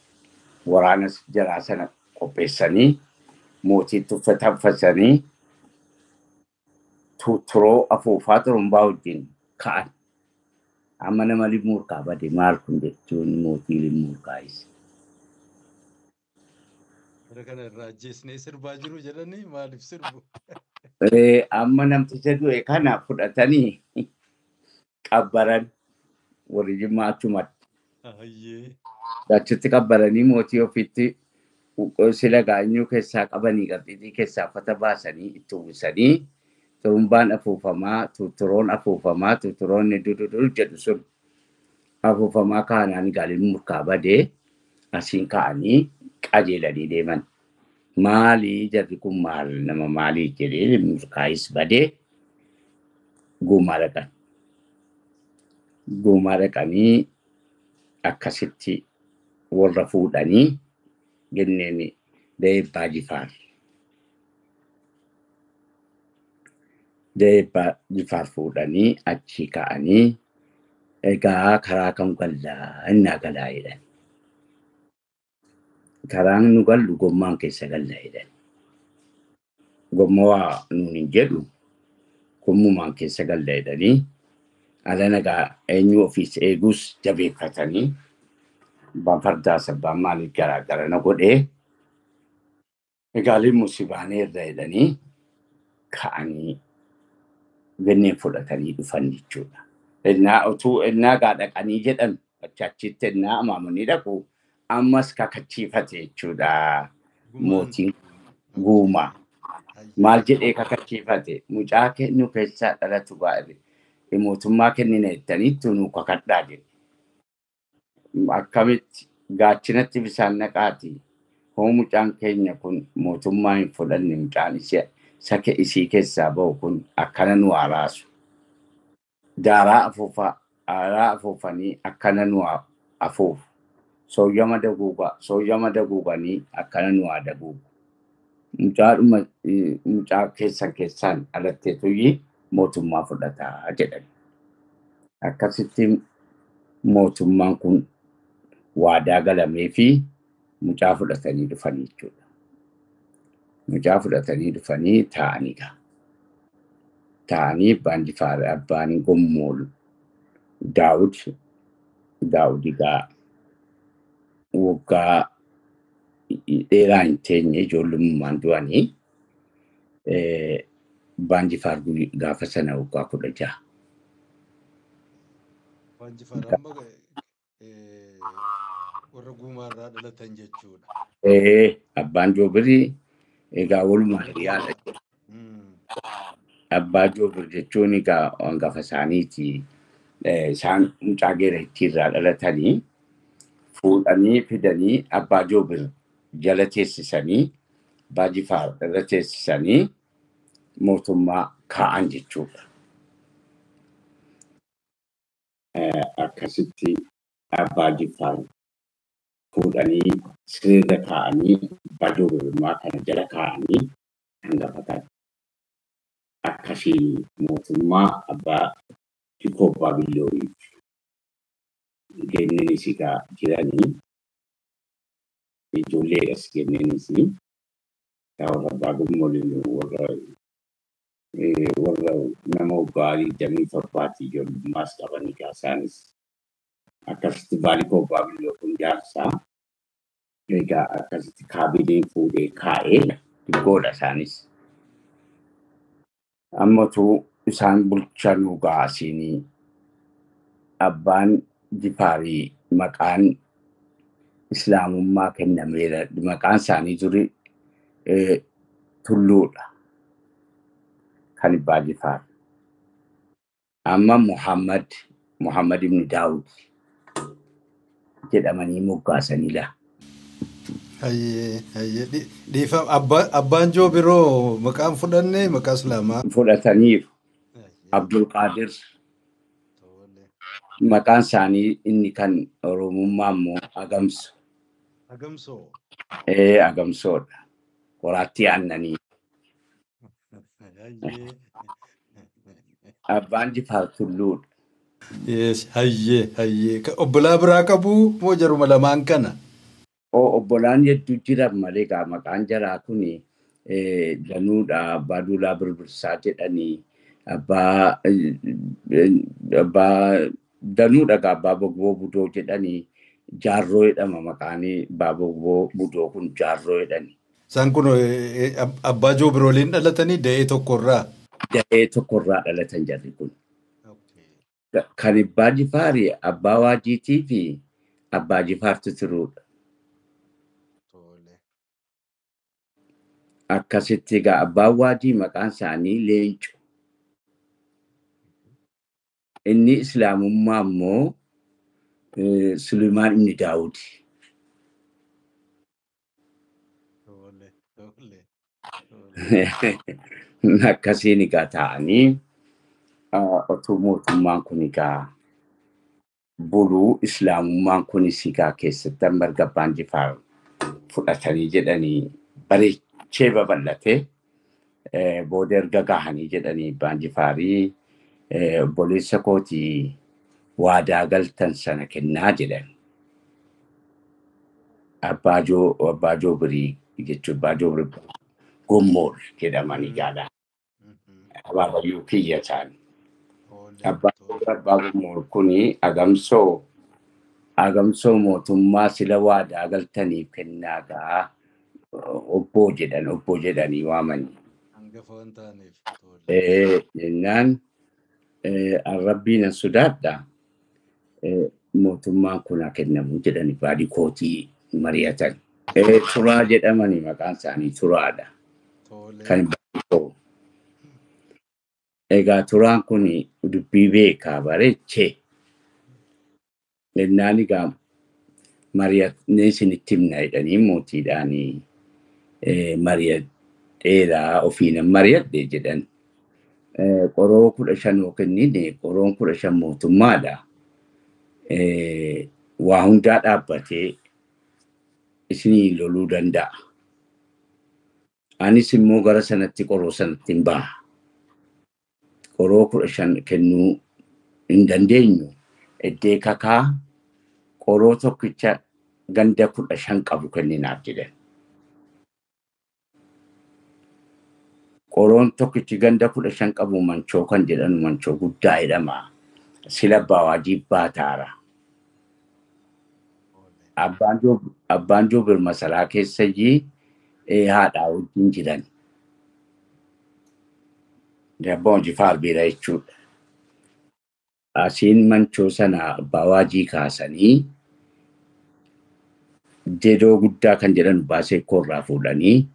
waraana jaraa sana qopheessanii mootiitti uffata uffatanii turoo afuufaa xurumbaa wajjin ka'an. Amma nama limmuu harkaa bade maal kun jechuun mootii limmuu harkaayis. Bara kana irraa ajjeesnee sirbaa jiru jedhanii maaliif sirbu? Amma namticha du'e kana fudhatanii qabbaran warri jimmaa achumatti. Achitti qabbaranii mootii ofiitti sila gaanyuu keessaa qabanii qarxiixii keessaa uffata baasanii itti uwwisanii xurumbaan afuufamaa, tuturoon afuufamaa, tuturoonni dududu jedhu sun afuufamaa kaanaan gaaliin murkaa badee asiin ka'anii qajeelanii deeman. Maalii jarri kun maal nama maalii jedhee murkaayis badee guumaa dhaqan. Guumaa dhaqanii akkasitti warra fuudhanii jenneen Deebbaa Jifaar. Deebbaa Jifaar fuudhanii achi ka'anii egaa karaa kam gallaa innaa galaa jedhan. Karaan nu gallu gommaan keessa galla jedhan. Gomma waa nuun hin jedhu gommumaan keessa galla jedhanii ala nagaa eenyu ofiis eeguus jabeeffatanii abbaan fardaas abbaan maaliif garaa gara na godhee egaa limmu si baaneerra jedhanii ka'anii ganneen fudhatanii dhufan jechuudha. Innaa utuu innaa gaa dhaqanii jedhan achitti innaa amaamanii dhaqu ammas kakachiifate jechuudha mootiin guumaa. Maal jedhee kakachiifate mucaa kennu keessaa dhalatu baay'ee mootummaa kennina jettaniittu nu kakadhaa jedhe. Akkamitti gaachinatti bishaan naqaati Hoo mucaan keenya kun mootummaa hin fudhanne mucaan isii keessaa ba'u kun akkana nu araasu. Daaraa afuufaa aaraa afuufanii akkana nu afuufu. Sooyyama daguugaa sooyyama daguuganii akkana nu haa daguugu. Mucaadhuma mucaa keessan keessaan dhalatteetuyyi mootummaa fudhataa jedhan. Akkasitti mootummaan kun waadaa galamee fi mucaa fudhatanii dhufanii jechuudha. Mucaa fudhatanii dhufanii taa'anii ga'a. Taa'anii abbaan Jifaar abbaan Gommool Daawud Daawud egaa waggaa dheeraa hin teenye ijoollummaan du'anii abbaan Jifaar gaafa sana waggaa 16. Abbaan Jifaar amma warra guumaarraa dhalatan jechuudha. Abbaan Joobirii egaa walumaa hiriyaadha. Abbaa Joobir jechuun egaa hangafa isaaniiti. Isaan mucaa geerattiirraa dhalatanii fuudhanii fidanii abbaa Joobir jala teessisanii abbaa Jifaar jala teessisanii mootummaa kaa'an jechuudha. Akkasitti abbaa Jifaar fuudhanii sirriirra kaa'anii abbaa Joobirummaa kana jala kaa'anii hangafa kana. Akkasiin mootummaa abbaa Dikoo abbaa Billooyiif kennanis egaa jiranii ijoolleedhas kennanis warra abbaa Gommooliin warra nama waggaa 27 ijoollummaas qaban egaa isaanis akkasitti Baalikoo abbaa Billoo kun jaarsaa egaa akkasitti kaabineen fuudhee kaa'ee dikkoodha isaanis. Ammatu isaan bulchanuu gaasiinii abbaan Jifaarii maqaan islaamummaa kennameera. Maqaan isaanii duri Tulluudha. Kan abbaa Jifaar. Amma Muhammad ibn Daawud jedhamanii moggaasanii laa. Hayyee abbaan Joobiroo maqaan fudhanne maqaa islaamaa. Fudhataniiru. Abdulqaadir. Maqaan isaanii inni kan Oromummaa immoo Agamso. Agamsoo. Agamsoodha. Qoraattii aannanii. Abbaan Jifaar Tulluudha. Hayyee. Obbolaa biraa qabuu moo jaruma lamaan kana? Obbolaan hedduu jiran malee egaa maqaan jaraa kun danuudha. Abbaa Duulaa Birbirsaa jedhanii abbaa danuudha egaa abbaa Bogboo Budoo jedhanii Jaarroo jedhama maqaan abbaa Bogboo Budoo kun Jaarroo jedhani. Isaan kun abbaa Joobirooliin dhalatanii da'ee tokkorraa? Da'ee tokkorraa dhalatan jarri kun. Kan abbaa Jifaarii abbaa Waajiitii fi abbaa Jifaartu turuudha. Akkasitti egaa abbaan Waajii maqaan isaanii Leenco. Inni islaamummaa immoo Sulimaan ibn Daawud. Akkasiin egaa taa'anii otoo mootummaan kun egaa buluu islaamummaan kunis egaa keessatti amma erga abbaan Jifaar fudhatanii jedhanii bareechee babal'atee booda erga gahanii jedhanii abbaan Jifaarii obboleessa kootii waadaa galtan sana kennaa jedhan. Abbaa Joobirii jechuun abbaa Joobirii Gommool jedhamanii gaadha. Abaabayyuu kiyya isaanii. Abbaa Gommool kuni agamsoo mootummaa sila waadaa galtaniif kennaa gaa obboo jedhan obboo jedhanii waamanii. Hangafa waan ta'aniif. Jennaan Rabbiin an sodaadha. Mootummaan kun haa kennamu jedhanii baadii kootii mari'atan. Turaa jedhamanii maqaan isaanii Turaadha. Kan baadii. Egaa Turaan kun dubbii beekaa bareechee. Jennaan egaa Mari'atnee isinitti himna jedhanii mootiidhaan mari'adheeraa ofiinan mari'adhe jedhan. Qoroo 15 yoo kennine qoroon 15 mootummaadha. Waa hundaa dhaabbatee isinii loluu danda'a. Anis immoo gara sanatti qoroo sanatti hin baha. Qoroo 15 kennuu hin dandeenyu. Eddee kakaa qoroo tokkicha ganda 15 qabu kenninaaf jedhan. Qoroon tokkichi ganda 15 qabu manchoo kan jedhan manchoo guddaa jedhama. Sila abbaa baataara. Abbaan Joobir masaraa keessayyii haadhaa wajjin jiran. Abbaan Jifaar bira jechuudha. Asiin manchoo sana abbaa waajii kaasanii dedoo guddaa kan jedhan abbaa seekkoo irraa fuudhanii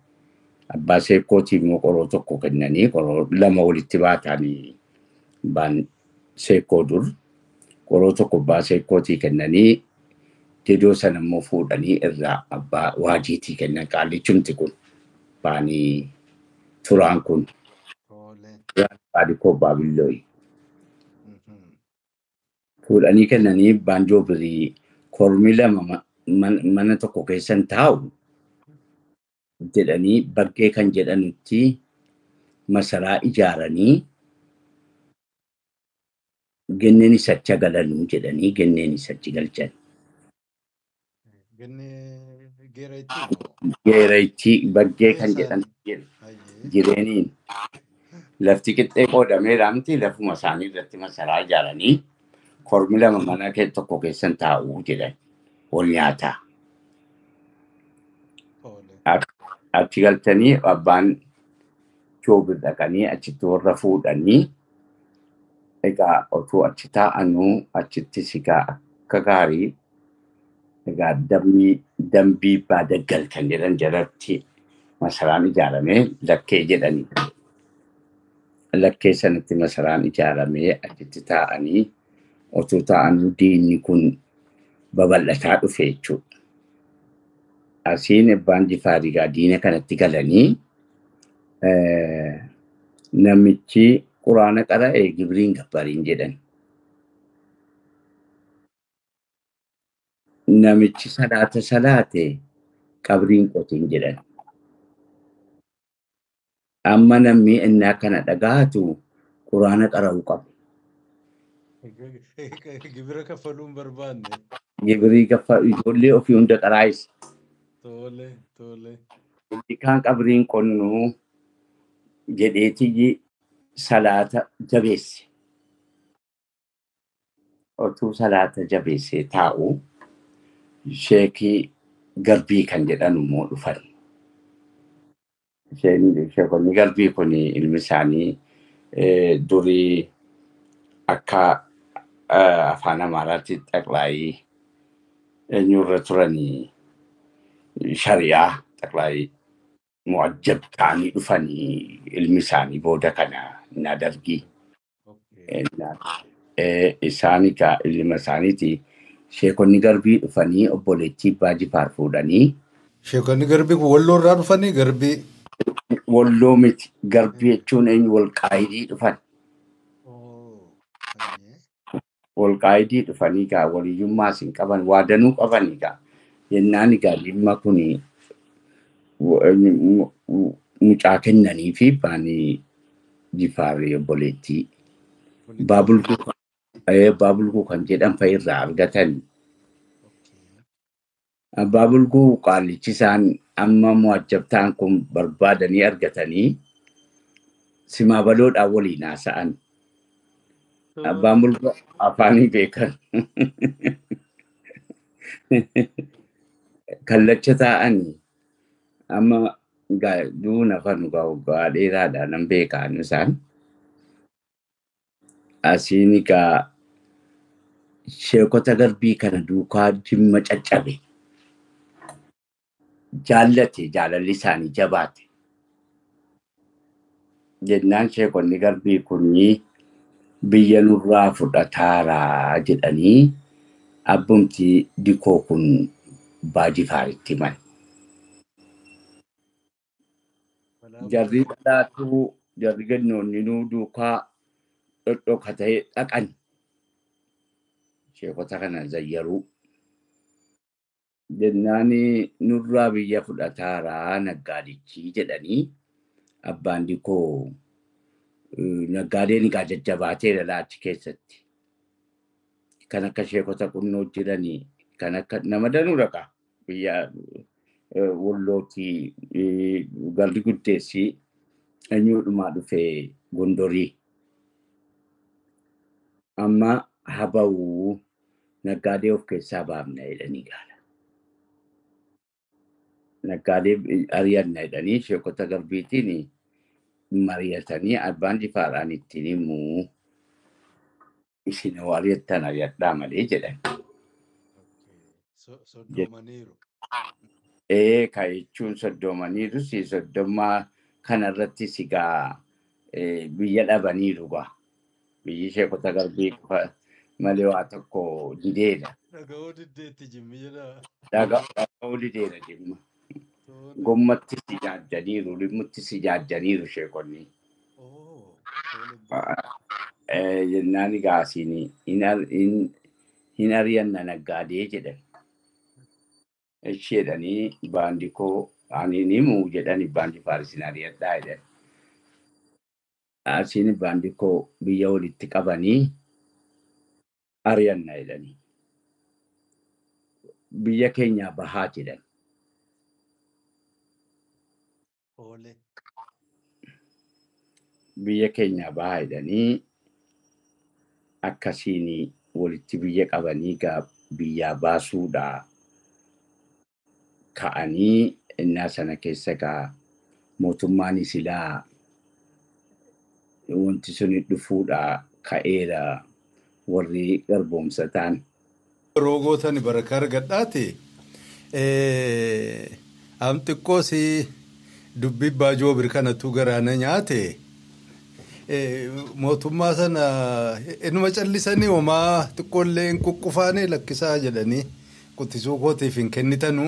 abbaa seekkootiif immoo qoroo tokko kennanii qoroo 2 walitti baatanii abbaan seekkoo dur qoroo tokko abbaa seekkootii kennanii dedoo sana immoo fuudhanii irraa abbaa waajiitii kennan qaallichumti kun baanii turaan kun baadikoo baabillooyi. Fuudhanii kennanii abbaan Joobirii kormi 2 mana tokko keessan taa'u jedhanii bakkee kan jedhanutti masaraa ijaaranii genneen isacha galanuu jedhanii genneen isachi galchan. Geeraitti bakkee kan jedhan jireeniin lafti qixxee qoodameera miti lafuma isaanii irratti masaraa ijaaranii kormi 2 mana tokko keessan taa'uu jedhan wal nyaataa. Achi galchanii abbaan Joobir dhaqanii achitti warra fuudhanii egaa otoo achi taa'anuu achitti sigaa akka gaarii egaa dambii baadaggal kan jedhan jalatti masaraan ijaaramee lakkee jedhanii. Lakkee sanatti masaraan ijaaramee achitti taa'anii otoo taa'anuu diinni kun babal'ataa dhufe jechuudha. Asiin abbaan Jifaarii egaa diina kanatti galanii namichi quraana qara'e gibriin gabbariin jedhan. Namichi salaata salaate qabriin qotiin jedhan. Amma namni innaa kana dhagaatu quraana qara'uu qaba. Gibira kaffaluun barbaanne. Gibirii kaffalu ijoollee ofii hunda qaraayis. Tole tole. Kaan qabriin qonnuu jedheetii salaata jabeesse. Otuu salaata jabeessee taa'u sheekii garbii kan jedhan immoo dhufan. Sheekonni garbii kun ilmi isaanii durii akka afaan Amaaraatti xaqlaayii eenyurra turanii shari'aa xaqlaayii mu'ajjab ta'anii dhufanii ilmi isaanii booda kana na dargii. Isaan egaa ilma isaaniiti sheekonni garbii dhufanii obboleettii abbaa Jifaar fuudhanii. Sheekonni garbii kun walloo irraa dhufanii garbii. Walloo miti garbii jechuun eenyu walqaayidii dhufan. Walqaayidii dhufanii egaa waliyyummaas hin qaban waa danuu qaban egaa jennaan egaa dhimma kun mucaa kennanii fi baanii Jifaarri obboleettii. Baabulguu kan jedhan fa'i irraa argatan. Baabulguu qaallichi isaan amma mu'ajjabtaan kun barbaadanii argatanii simaa baloodhaan waliin haasa'an. Abbaan bulguu afaanii beekan. Kallacha taa'anii amma duun afaan waggaa dheeraadha nan beekan isaan. Asiin egaa sheekota garbii kana duukaa jimma caccabe. Jaallate jaalalli isaanii jabaate. Jennaan sheekonni garbii kunii biyya nurraa fudhataaraa jedhanii abbumti dikoo kun Abbaa Jifaaritti himan. Jarri dhalaatu jarri gannoonni nuu duukaa dhodhokatee dhaqan. Sheekota kana zayyaruu. Jennaan nurraa biyya fudhataaraa naggaadichi jedhanii abbaan dikoo naggaadeen egaa jajjabaateera laachi keessatti. Kan akka sheekota qunnoo jiranii kan akka nama danuu dhaqa biyya Wallootii galli guddeessi eenyuudhumaa dhufee Gondorii. Amma habawuu naggaadee of keessaa baafna jedhanii gaala. Naggaadee ari'anna jedhanii sheekota garbiitiin mari'atanii abbaan jifaaraan ittiin himuu isin hoo ari'attan ari'adhaa malee jedhan. Soddomaniiru. Ee ka jechuun soddomaniiru si soddommaa kanarratti sigaa biyya dhabaniiru gaa. Biyyi sheekota garbii malee waa tokko dideera. Dhaga'uu diddeetti jimmi jedha. Dhaga'uu dideera jimma. Gommatti si jaajjaniiru, limmutti si jaajjaniiru sheekonni. Jennaan egaa asiin hin ari'anna naggaadee jedhan. Isheedhanii baandikoo ani ni himuu jedhani baandi faarisin ari'adhaa jedhan. Asiin baandikoo biyya walitti qabanii ari'anna jedhanii. Biyya keenyaa bahaa jedhan. Biyya keenyaa bahaa jedhanii akkasiin walitti biyya qabanii biyyaa baasuudhaa ka'anii innaa sana keessa gaa mootummaan silaa wanti sun dhufuudhaa ka'eera warri garboomsataan. Yeroo gootani baraka argadhaati. Am xiqqoos dubbii Abbaa kanatu garaana nyaate. Mootummaa sana inuma callisanii homaa xiqqoollee hin kukkufaane lakkisaa jedhanii quxisuu kootiif hin kennitanu.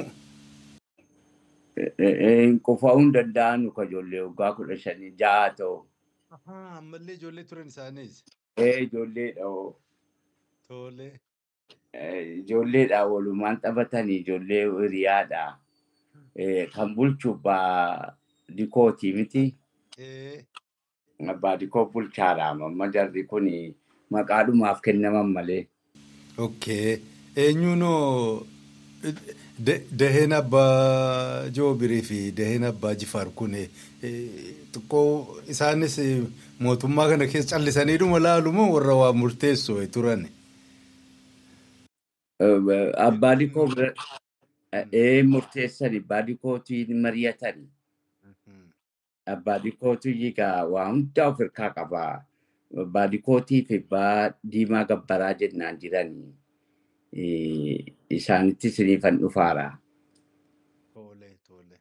Hin qufaa'uu hin danda'anu ka ijoollee waggaa 15 6 ta'u. Ammallee ijoollee turan isaaniis. Ijoolleedha hoo. Tole. Ijoolleedha walumaan taphatanii ijoollee hiriyaadha. Kan bulchu abbaa dikootii miti. Abbaa dikoo bulchaadha. Amma jarri kun maqaadhumaaf kennaman malee. Okay. Eenyuunoo daheen abbaa Joobirii fi daheen abbaa Jifaar kun xiqqoo isaanis mootummaa kana keessa callisaniidhuma laalu moo warra waa murteessu turan? Abbaa dikoo bira murteessan abbaa dikootiin mari'atan. Abbaa dikootu egaa waa hunda of harkaa qaba. Abbaa dikootii fi abbaa diimaa gabbaraa jennaan jiranii. Isaanitti siniifan dhufaara. Tole tole.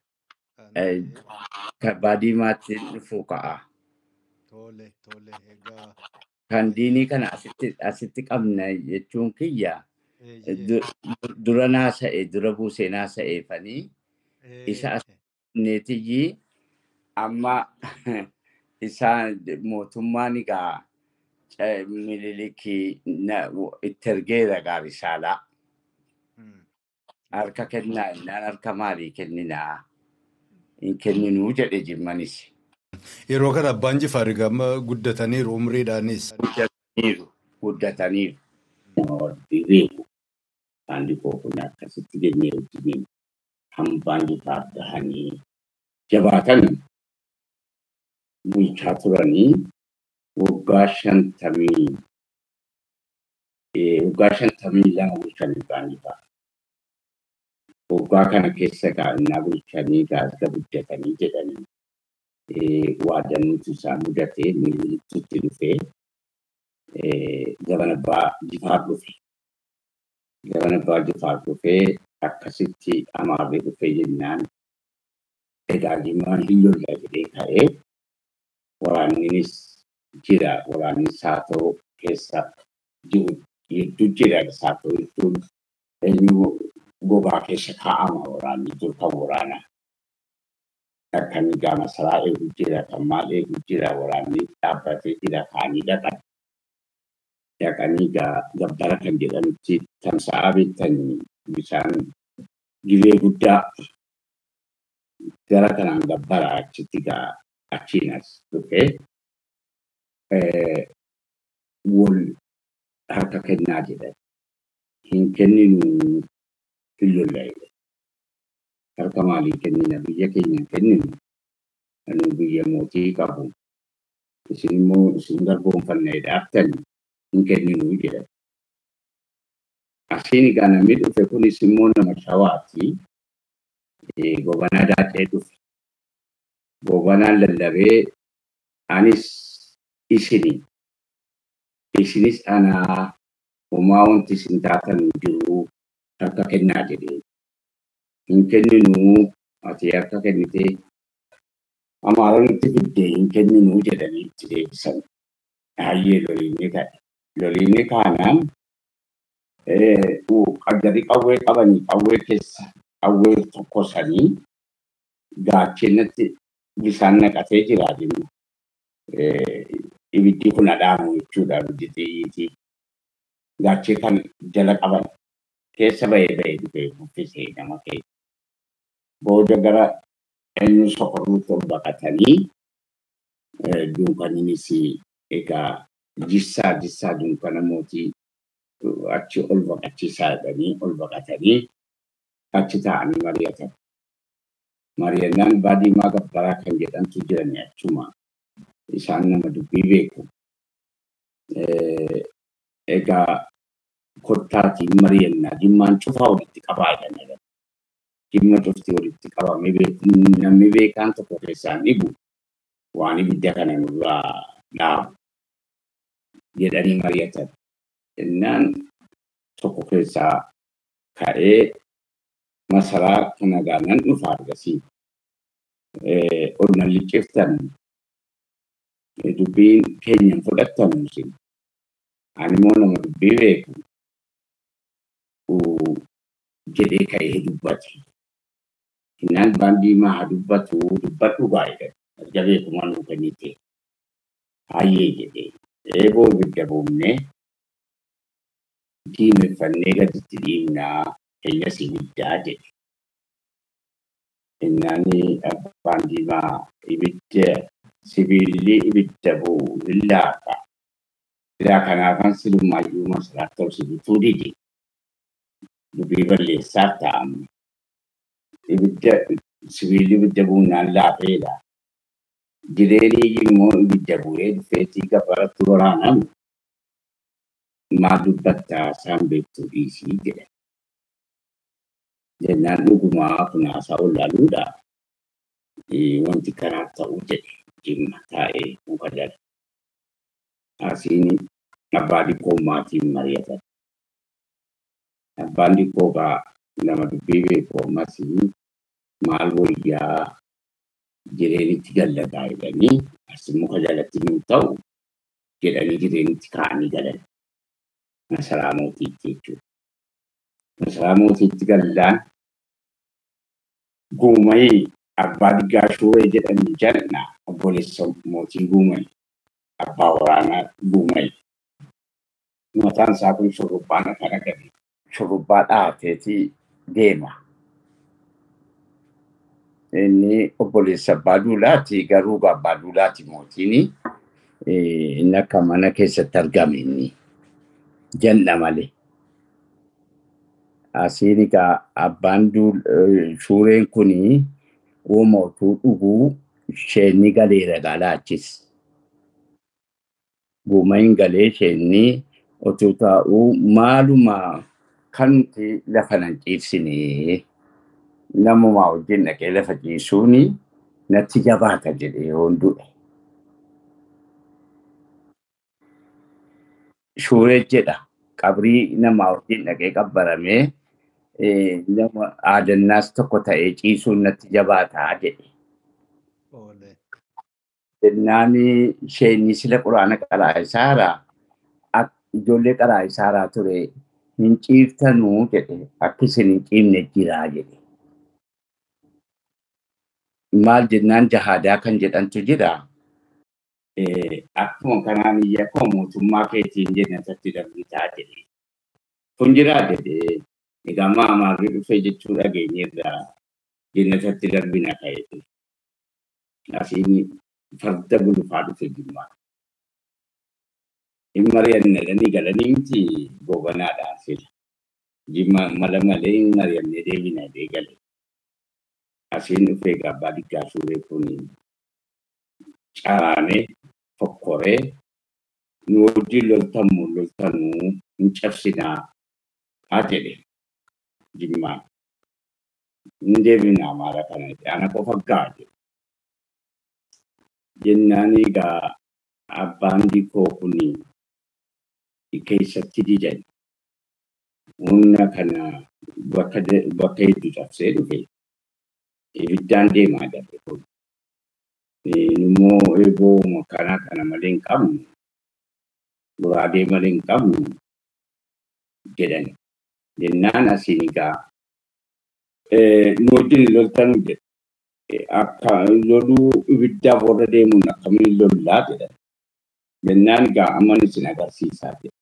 Abbaa diimaatti dhufuu ka'a. Tole tole egaa. Kan diinii kana asitti qabna jechuun kiyya dura naasa'e dura buusee naasa'eefanii isa asneetiyyii amma isaan mootummaan egaa Minilikii itti ergeera gaarisaalaa. Harka kennaa innaan harka maalii kenninaa? Hin kenninuu jedhe jimmanis. Yeroo kana abbaan Jifaar egaa guddataniiru umriidhaanis. Guddataniiru. Beeku. Baandikoo kun akkasitti jennee wajjiniin hambaan Jifaar gahanii jabaatan bulchaa turanii waggaa 52 bulchanii abbaan Jifaar. Waggaa kana keessa gaa'inaa bulchanii gaazga guddatanii jedhanii waadanuutu isaa mudatee Minilikitti dhufee jabana abbaa Jifaar dhufe. Jabana abbaa Jifaar dhufee akkasitti Amaarri dhufee jennaan egaa Jimmaan hin lolla jedhee ka'ee waraanninis jira waraanni Saatoo keessa jiru hedduu jira Saatoo jechuun eenyu Gogaa keessa kaa'ama waraanni dur kan waraanaa. Kan egaa masaraa eegu jira, kan maal eegu jira, waraanni dhaabbatee jira, kaanii dhaqan. Dhaqanii egaa gabbara kan jedhamutti tamsa'aa beektanii bishaan gibee guddaa gara kanaan gabbara achitti egaa achiin as dhufee wal harka kennaa jedhan. Hin kenninuu hin lolla jedhan. Harka maalii kennina? Biyya keenya hin kenninu. Nu biyya mootii qabu. Isin immoo isin garboomfanna dhaaftani hin kenninuu jedhan. Asiin egaa namni dhufe kunis immoo nama Shawaati. Gobanaa Daacee dhufe. Gobanaan lallabee anis isini isinis anaa homaa wanti isin taatan jiru harka kennaa jedhee. Hin kenninuu ati harka kennitee Amaaronni fiddee hin kenninuu jedhanii itti deebisan. Hayyee loliinni ka'e. Loliinni kaanaan jarri qawwee qabanii qawwee keessa qawwee tokkosanii gaachenatti bishaan naqatee jira jenna. Ibiddi kun dhaamu jechuudha ibiddi xiyyiitii. Gaachee kan jala qaban keessa bahee bahee dhufee buffisee nama keessa. Booda gara eenyu sokorruutti ol baqatanii dunkaniinis egaa jissaa jissaa dunkana mootii achi ol baqachiisaa jedhanii ol baqatanii achi taa'anii mari'atan. Mari'annaan baadiimaa gabbaraa kan jedhamtu jirani achuma isaan nama dubbii beeku. Egaa kottaatiin mari'annaa jimmaan cufaa walitti qabaa jedhan. Jimma cufti walitti qabamee beeku namni beekaan tokko keessaan dhibu waan ibidda kana nurraa dhaabu jedhanii mari'atan. Innaan tokko keessaa ka'ee masaraa kana gaanan dhufa argasii. Ol nan licciftan dubbiin keenyan fudhattan isin. Ani immoo nama dubbii beeku jedhee ka'ee dubbate. Innaan baandii maa dubbatu dubbadhu gaa'edha. Erga beekumaa nuu kennite. Hayyee jedhee. Eeboo ibidda buufnee diimeffannee gaditti dhiibnaa keenyas ibiddaa jedhe. Innaan abbaan diimaa ibidda sibiilli ibidda bu'u hin laafa. Silaa kanaafan silumaayyuu masaraatti ol si bituu dide. Dubbii balleessaaf ta'amne. Ibidda sibiilli ibidda buunaan laafeedha. Jireenyi immoo ibidda bu'ee dhufeetii gabbaratti waraanamu. Maal dubbattaa isaan beektuu dhiisii jedhe. Jennaan dhugumaa kun haasaa wallaaluudha. Wanti karaa ta'u jedhe jimma taa'ee muka jala. Asiin abbaa dikkoo maatiin mari'atan. Abbaan dikkoo gaa nama dubbii beeku ammas maal wayyaa jireenitti gallagaa jedhanii as muka jalatti hin ta'u jedhanii jireenitti kaa'anii galan. Masaraa mootiitti jechuudha. Masaraa mootiitti gallaan guumayii abbaa diggaa shuuree jedhanii jal'aa obboleessa mootii guumayii abbaa waraanaa guumayii. Mataan isaa kun shurrubbaan akka dhagame shurrubbaa dhaateetii deema. Inni obboleessa abbaa duulaati garuu abbaa duulaati mootiin inni akka mana keessatti argame inni jal'a malee. Asiin egaa abbaan shuureen kuni uuma utuu dhuguu isheenni galeera galaachis. Guumayin galee isheenni utuu taa'uu maaluma kan nuti lafa nan ciibsine namumaa wajjin dhaqee lafa ciisuuni natti jabaata jedhee yoon du'e. Shuuree jedha qabrii namaa wajjin dhaqee qabbaramee nama aadannaas tokko ta'ee ciisuun natti jabaataa jedhe. Jennaan isheenni sila quraana qaraa isaaraa ijoollee qaraa isaaraa ture Hin ciiftanuu jedhe akka isin hin ciifne jiraa jedhe. Maal jennaan jahaadaa kan jedhantu jira. Akkuma kanaan iyya akkuma mootummaa keetiin jennatatti darbitaa jedhe. Kun jiraa jedhe egaa amma amaarri dhufee jechuu dhageenyeerraa jennatatti darbina ka'eeti. Asiin farda gulufaa dhufe Jimmaa. Hin mari'anne jedhanii galanii miti Goobanaadhaan sila. Jimma mala malee hin mari'annee deebina jedhee gale. Asiin dhufee egaa Abbaa Diggaa Suuree kun caraanee fokkoree nu wajjin loltamuu loltanuu hin cabsinaa haa jedhe Jimmaan. Hin deebina Amaara kana jedhe ana qofa ga'a jedhe. Jennaan egaa abbaan dikoo kun keessatti didan. Humna kana bakka hedduu cabsee dhufe. Ibiddaan deemaa darbe kun. Immoo eeboo makanaa kana malee hin qabnu. Goraadee malee hin qabnu jedhan. Jennaan asiin egaa nu wajjin loltanu jedhe. Akka loluu ibiddaaf warra deemuun akkamiin lollaa jedhan. Jennaan egaa amma isin agarsiisaa jedhe.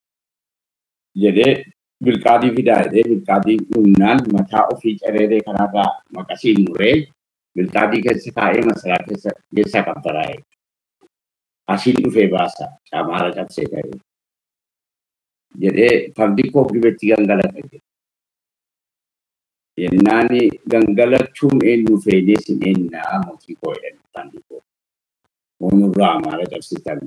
Jedhee bilqaadii fidaa jedhee bilqaadii humnaan mataa ofii cereeree kanarraa maqasiin muree bilqaadii keessa kaa'ee masaraa keessa qabbaraa'e. Asiin dhufee baasa camaara cabsee ka'e. Jedhee fardi koo gibetti gangalata jedhe. Jennaan gangalachuun eenyu feenee sin eenyaa mootii koo jedhan fardi koo. Onurraa Amaara cabsitan.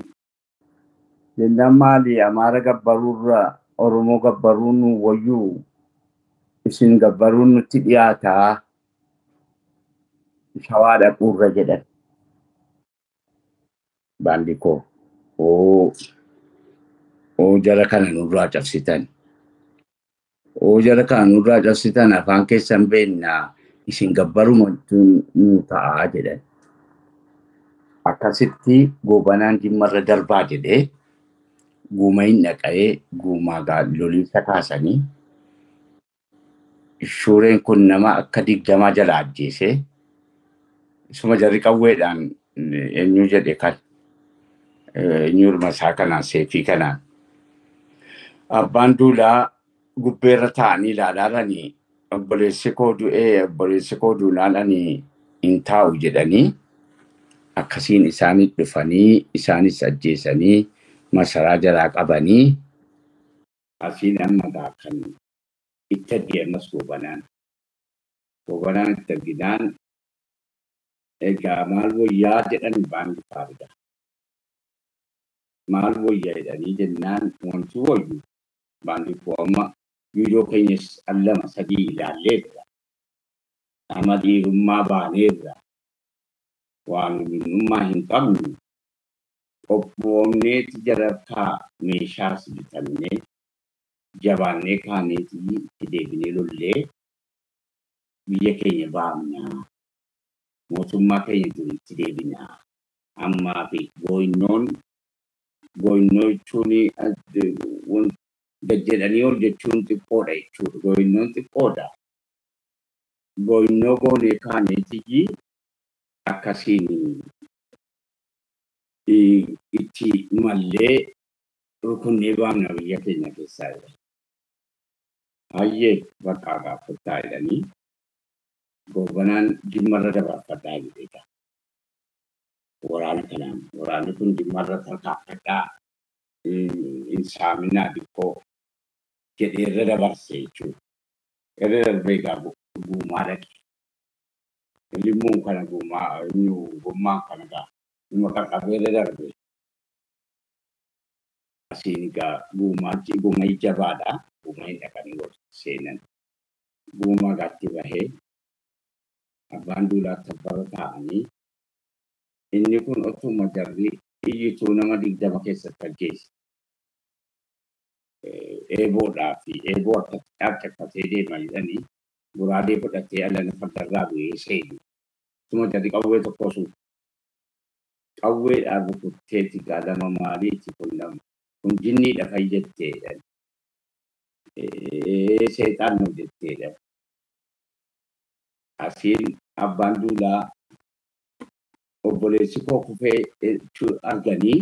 Jennaan maali Amaara gabbaruurraa Oromoo gabbaruun wayyuu isin gabbaruun nutti dhiyaataa Shawaa dhaquurra jedhan. Baandi koo oo jara kana nurraa cabsitan. Oo jara kana nurraa cabsitan afaan keessan beennaa isin gabbaruma nu ta'aa jedhan. Akkasitti Goobanaan Jimmarra darbaa jedhee guuma hin dhaqee guumaa loliisa kaasanii Shuureen kun nama akka 20 jala ajjeese isuma jarri qawweedhaan eenyu jedhe kan eenyu masaa kanaan seefii kanaan abbaan duulaa gubbeerra taa'anii ilaalaa obboleessi koo du'ee obboleessi koo duunaan ani hin taa'u jedhanii akkasiin isaanii dhufanii isaanis ajjeesanii masaraa jalaa qabanii asiin amma kan itti arge Goobanaan. Goobanaan itti arginaan egaa maal wayyaa jedhan baandi faarida. Maal wayyaa jedhanii jennaan wanti wayyu baandi koo amma viidiyoo keenyas al 2 3 ilaalleerra. Amma dhiirummaa baaneerra. Waan dhiirummaa hin qabnu qophoofneeti jarakkaa meeshaas bitannee jabaannee kaaneeti itti deebinee lollee biyya keenya baafnaa. Mootummaa keenya dur itti deebinaa. Ammaa fi gooyinnoon gooyinnoo jechuun gad jedhanii ol jechuun xiqqoodha jechuudha. Gooyinnoon xiqqoodha. Gooyinnoo goonee kaaneetiyyi akkasiin itti mallee rukunnee baafna biyya keenya keessaa jedha. Hayyee bakka gaaffataa jedhanii Goobanaan Jimmarra dabarfadhaa jedheedha. Waraana kanaan waraanni kun Jimmarra tarkaanfadhaa hin saaminaa xiqqoo jedhee irra dabarse jechuudha. Irra darbee egaa guumaa dhaqe. Limmuun kana guumaa gommaan kana egaa dhimma qaqqabee irra darbe. Asiin egaa guumaa jabaadha. Guumaa hin dhaqanii wal seenan. Guumaa gaatti bahee abbaan duulaa tabbara taa'anii inni kun otuma jarri iyyituu nama 20 keessatti ajjeese. Eeboodhaa fi eeboo akkatti dhaabbatee deema jedhanii goraadee fudhatee alana fardarraa bu'ee seenu. Otuma jarri qawwee tokko sun qawweedhaan rukutteeti gaalama maaliiti kun lama kun jinniidha fayyattee jedhan. Seexaan nu jetteedha. Asiin abbaan duulaa obboleessi koo kufee arganii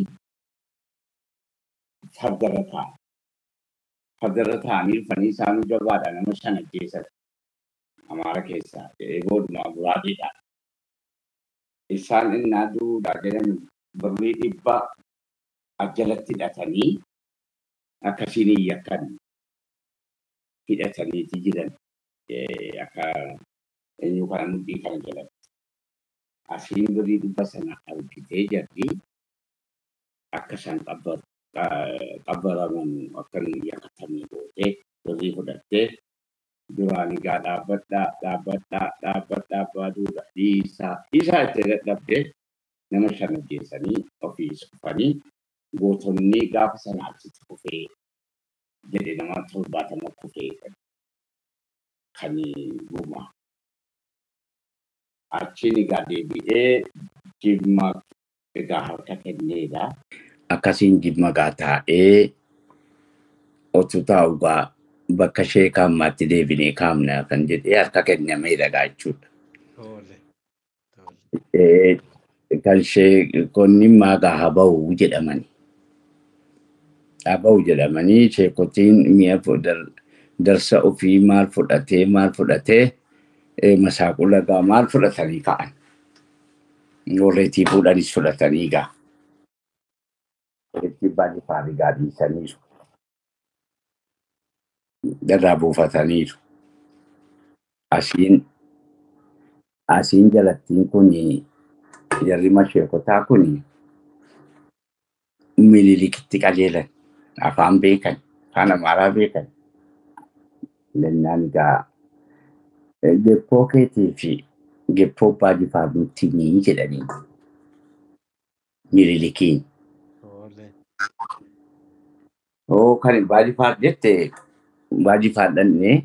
fardarra taa'an. Fardarra taa'anii dhufanii isaanuu jabaadha nama 5 ajjeesan. Amaara keessaa eeboodhuma guraadeedha. Isaan innaa duudhaa jedhan birrii 100 ajjalatti hidhatanii akkasiin hin yakkan hidhataniiti jiran akka eenyu kana mudhii kana jalatti. Asiin birrii 100 sana argitee jirti akka isaan qabbaraman akka hin yakkatamne gootee birrii fudhattee duraan egaa dhaabbadhaa dhaabbadhaa dhaabbadhaa abbaa duudha dhiisaa dhiisaa itti dadhabdee nama 5 ajjeesanii ofiis kufanii gootonni gaafa sana achitti kufee jedhe nama 70 kufee kan gumaa. Achiin egaa deebi'ee Jimma egaa harka kenneedha. Akkasiin Jimma gaa taa'ee otuu taa'u gaa bakka ishee kaammaatti deebinee kaamna kan jedhee harka kennameedha gaa jechuudha. Kan sheekonni maa gaa haba'uu jedhamani. Haba'uu jedhamanii sheekotiin mi'a darsa ofii maal fudhatee masaaqula gaa maal fudhatanii ka'an. Warreetii fuudhanis fudhatanii gaa. Itti baay'ee faarii gaa dhiisaniiru. Irraa buufataniiru. Asiin jalattiin kun jarri masheekotaa kun Minilikitti qajeelan. Afaan beekan. Afaan Amaaraa beekan. Lennaan egaa geppoo keetii fi geppoo abbaa jifaar nutti ni jedhanii Minilikiin. Oo kan abbaa jifaar jette abbaa jifaar dhannee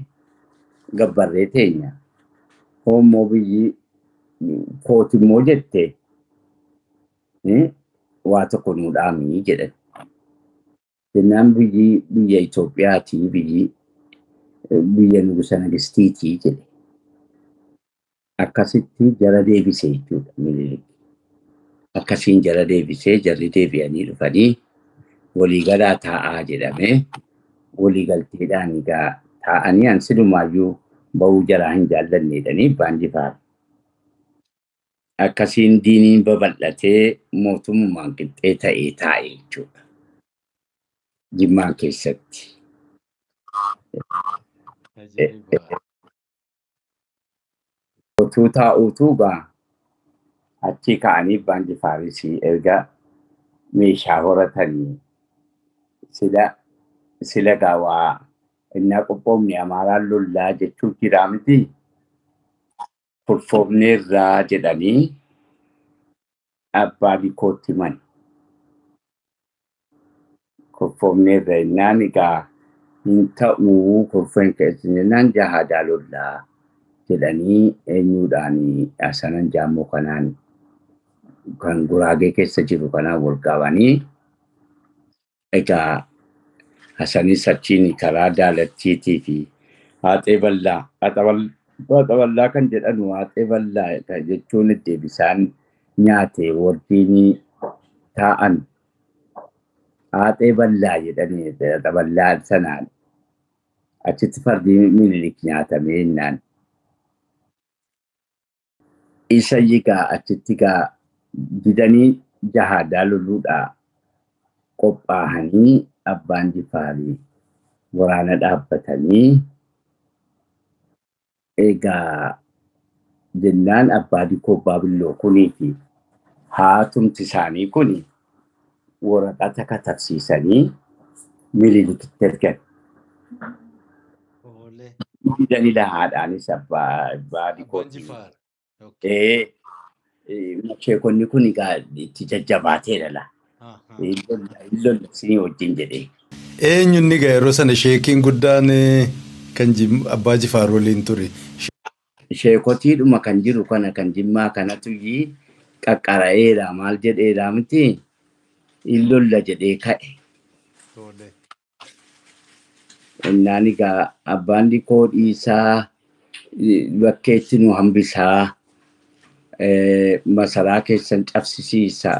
gabbarree teenya. Hoommoo biyyi kootimmoo jette waa tokko nuu dhaamii jedhan. Jennaan biyyi biyya Itoophiyaatii biyyi biyya Nugusa Nagestiitii jedhe. Akkasitti jara deebisee jechuudha Minilik. Akkasiin jara deebisee jarri deebi'anii dhufanii waliigalaa taa'aa jedhamee waliigalteedhaan egaa taa'anii an silumaayyuu ba'uu jaraa hin jaallanne jedhanii abbaan jifaar. Akkasiin diiniin babal'atee mootummaan qixxee ta'ee taa'e jechuudha. Jimmaan keessatti. Otuu taa'uutu gaa achii ka'anii abbaan jifaaris erga meeshaa horatanii sila gaa waa innaa qophoofne Amaaraan lollaa jechuun jiraa miti. Kurfoofneerraa jedhanii abbaa bikootti himan. Kurfoofneerra innaan egaa hin ta'uu kurfeen keessa jennaan jahadaa lollaa jedhanii eenyuudhaan asanan jaammoo kanaan kan Guraagee keessa jiru kanaan wal qabanii egaa Hasanis achiin karaa Daalattiitii fi Haaxee Ballaa Haaxee kan jedhamu Haaxee Ballaa jechuun itti bishaan nyaate wardiin taa'an Haaxee Ballaa jedhanii Haaxee Ballaa sanaan achitti fardi Minilik nyaatamee jennaan. Isa egaa achitti gaa didanii jahaadaa loluudhaa qophaa'anii abbaan jifaarii waraana dhaabbatanii egaa jennaan abbaa dikoo abbaa billoo kunii fi haatumti isaanii kun waraqata katabsiisanii Minilikitti ergan. Didanii lahaadhaanis abbaa dikootii. Sheekonni kun egaa itti jajjabaateera laa. Lolla isinii wajjin jedhee. Eenyuun egaa yeroo sana sheekiin guddaan kan abbaa jifaar waliin ture. Sheekotiidhuma kan jiru kana kan Jimmaa kanatu qaqqara'eera maal jedheera miti lolla jedhee ka'e. Innaan egaa abbaan dikoo dhiisaa bakkeetti nu hambisaa masaraa keessan cabsisiisaa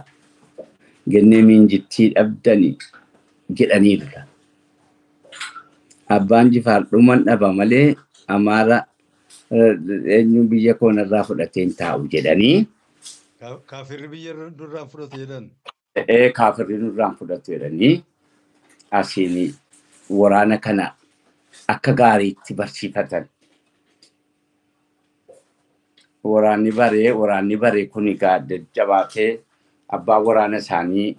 gennee miinjittii dhabdani jedhaniiru. Abbaan Jifaar dhuman dhaba malee Amaara eenyuun biyya koo narraa fudhatee hin taa'u jedhanii. Kaafirri biyya nurraan fudhatu jedhan. Kaafirri nurraan fudhatu jedhanii asiin waraana kana akka gaariitti barsiifatan. Waraanni baree kun egaa jajjabaatee abbaan waraana isaanii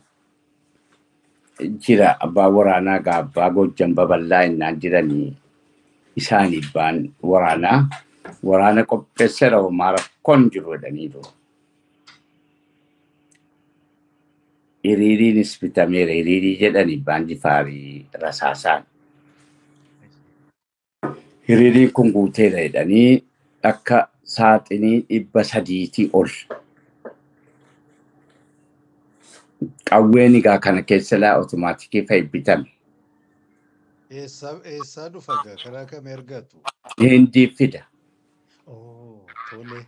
jira. Abbaan waraanaa egaa abbaa Gojjam babal'aa innaan jiranii isaanii abbaan waraanaa waraana qopheesseera homaa rakkoon jiru jedhaniiru. Hiriiriinis bitameera. Hiriirii jedhani abbaan Jifaarii rasaasaan. Hiriiriin kun guuteera jedhanii akka saaxinii 300 ol. Qawween egaa kana keessa laa otomaatikii fa'i bitame. Eessaa dhufa egaa karaa kam ergatu? Hindii fida. Tole.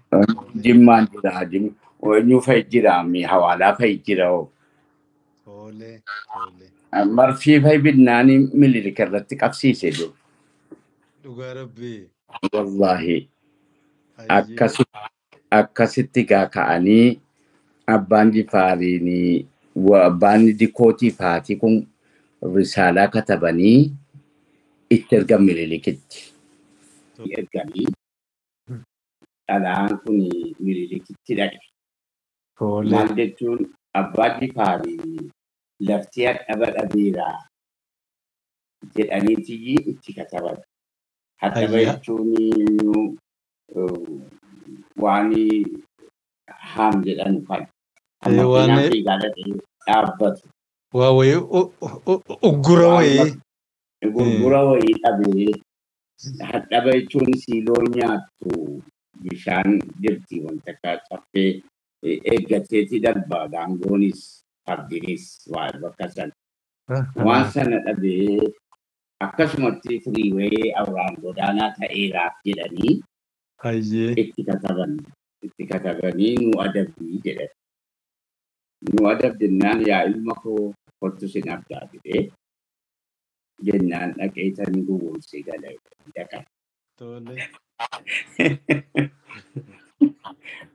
Jimmaan jira. Eenyu fa'i jira? Hawaalaa fa'i jira. Tole. Tole. Marfii fa'i bitnaan Minilik irratti qabsiise dur. Dhugaa rabbii. Wallaahi. Akkasitti egaa ka'anii abbaan Jifaariin abbaan dikootii faatii kun risaalaa katabanii itti ergan Minilikitti. Erganii dhalaan kun Minilikitti dhaqe. Maal jechuun abbaan Jifaarii lafti hadhaba dhabeera jedhaniitii itti kataban. Hadhaba jechuun waan haam jedhan kan. Waan dhaabbatu. Waa wayii uggura wayii. Gurgura wayii dhabee hadhaba jechuun siiloo nyaattu bishaan jirti wanta akka caffee eeggateeti darba gaangoonis fardinis waan bakka sana. Waan sana dhabee akkasumatti firiiwee awraan godaanaa ta'eeraaf jedhanii itti kataban. Itti katabanii nu adabbii jedhan. Nu adab jennaan yaa ilma koo kottu sin abdaa jedhee jennaan dhaqeetanii gowwoomsee gala dhaqan.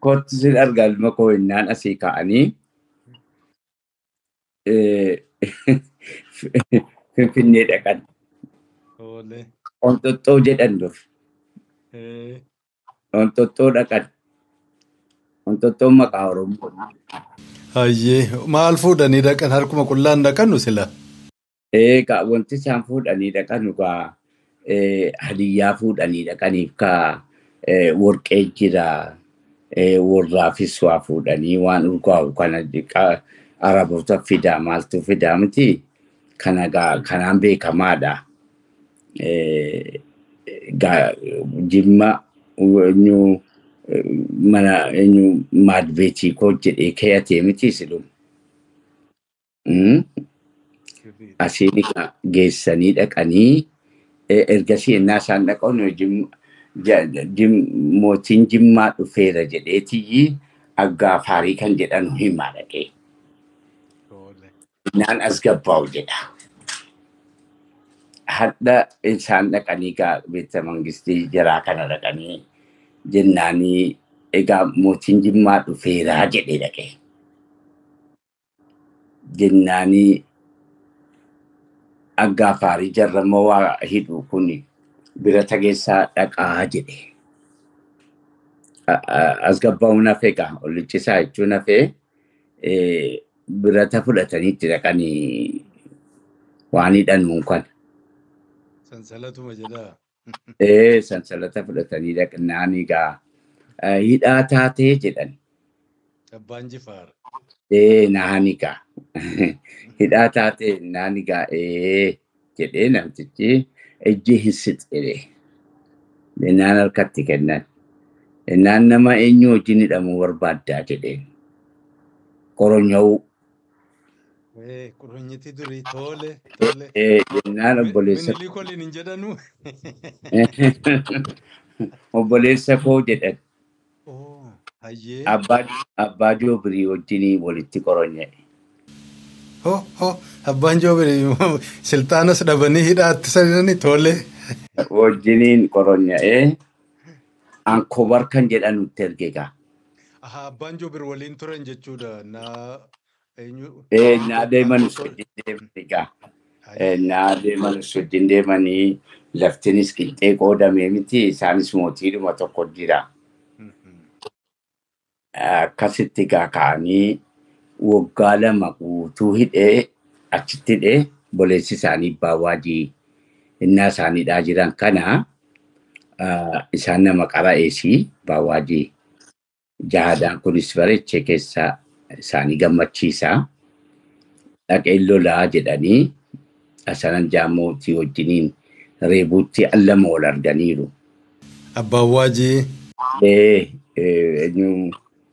Kottu sin argaa ilma koo jennaan asii ka'anii Finfinnee dhaqan. Onxoxxoo jedhan dur. Onxoxxoo dhaqan. Onxoxxoon maqaa Oromoo. Hayyee maal fuudhanii dhaqan harkuma qullaan dhaqanu sila? Egaa wanti isaan fuudhanii dhaqan egaa hadiyyaa fuudhanii dhaqaniif kaa warqee jira warraafis waa fuudhanii waan urgaa'u kana Araboota fidaa maaltu fidaa miti kana kanaan beekamaadha. Jimma mana eenyu maadbeetii koo jedhee keeyatee miti silum. Asiin geessanii dhaqanii ergasii ennaa isaan dhaqan mootiin Jimmaa dhufeera jedheetiyyi Aggaafarii kan jedhan himaa dhaqee. Naan as gabbaa'u jedha. Hadda isaan dhaqanii beekta mangistii jaraa kana dhaqanii jennaanii egaa mootiin Jimmaa dhufeeraa jedhee dhaqee. Jennaanii Aggaafarii jarramoo waa hidhu kun bira tageessaa dhaqaa jedhe. As gabbaa'uun hafee egaa ollichisaa jechuun hafee birata fudhatanii itti dhaqanii waan hidhanuun kana. Sansalatuma jedhaa. Sansalata fudhatanii dhaqnaan egaa hidhaa taatee jedhan. Abbaan Jifaar. Naan egaa hidhaa taatee naan egaa jedhee namtichi ijji hin sixire. Naan harkatti kennan. Naan nama eenyu wajjin hidhamuu barbaaddaa jedheen. Qoronya'uu. Quronyiti durii tole tole. Jennaan obboleessa. Minilik waliin hin jedhanu. Obboleessa koo jedhan. Hayyee. Abbaa Joobirii wajjin walitti qoronye. Ho ho abbaan Joobirii silxaanas dhabanii hidhaatti sanani tole. Wajjiniin qoronya'ee Ankobar kan jedhanutti erge egaa. Abbaan Joobir waliin turan jechuudha. Naa deemanus wajjin deeman egaa. Naa deemanus wajjin deemanii laftinis qixxee qoodamee miti isaanis mootiidhuma tokko jira. Akkasitti egaa ka'anii waggaa 2 guutuu hidhee achitti hidhee obboleessi isaanii Abbaa Waajii innaa isaaniidhaa jiran kana isaan nama qara'eesii Abbaa Waajii jahadaan kunis bareechee keessa isaanii gammachiisaa dhaqee lolaa jedhanii asanan jaammootii wajjiniin reebuutti allama ol arganiiru. Abbaan Waajii.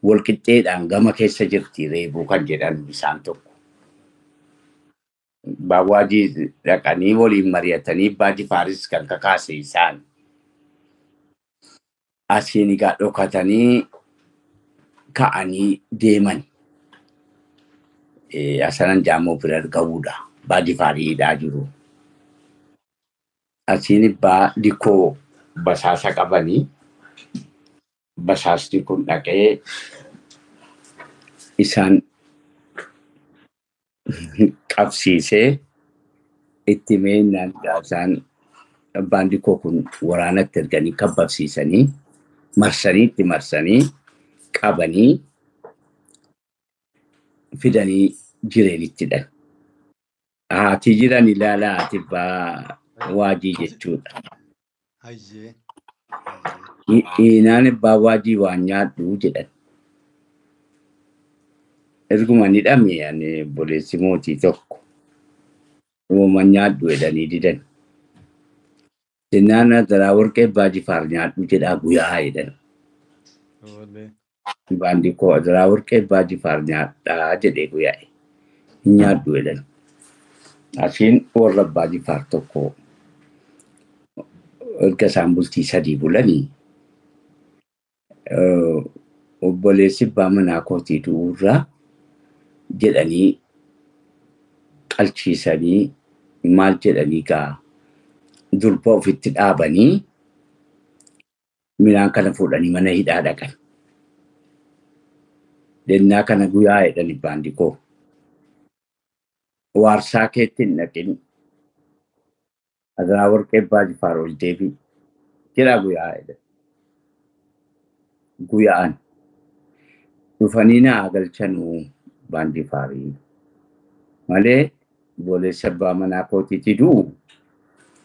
Walqixxeedhaan gama keessa jirti reebuu kan jedhan isaan tokko. Abbaan Waajii dhaqanii waliin mari'atanii Abbaa Jifaaris kan kakaase isaan. Asiin egaa dhokatanii ka'anii deeman. Asanan jaammoo bira ga'uudha. Abbaa Jifaariidhaa jiru. Asiin abbaa dikoo basaasa qabanii basaasni kun dhaqee isaan qabsiisee itti meennaan isaan abbaan dikoo kun waraanatti erganii kabbabsiisanii marsanii itti marsanii qabanii fidanii jireenitti hidhan. Haati jiran ilaalaa haati abbaa Waajii jechuudha. Inaan abbaa Waajii waan nyaadhu jedhan. Erguma ni dhame ani obboleessi mootii tokko. Uumama nyaadhu jedhanii didan. Jennaan Adaraa Warqee Abbaa Jifaar nyaadhu jedhaa guyyaa jedhan. Baandi koo Adaraa Warqee Abbaa Jifaar nyaadhaa jedhee guyyaa'e. Hin nyaadhu jedhan. Asiin warra Abbaa Jifaar tokko erga isaan bultii 3 bulanii obboleessi abbaa manaa kootii du'uurraa jedhanii qalchiisanii maal jedhanii gaa durba ofitti dhaabanii midhaan kana fuudhanii mana hidhaa dhaqan. Dennaa kana guyyaa jedhani baandi koo. Waarsaa keetti hin dhaqin. Adaraa Warqee Abbaa Jifaar ol deebi'i. Jedhaa guyyaa jedhan. Guyyaan dhufanii naa galchanuu baandi faarii. Malee obboleessa abbaa manaa kootiitti du'u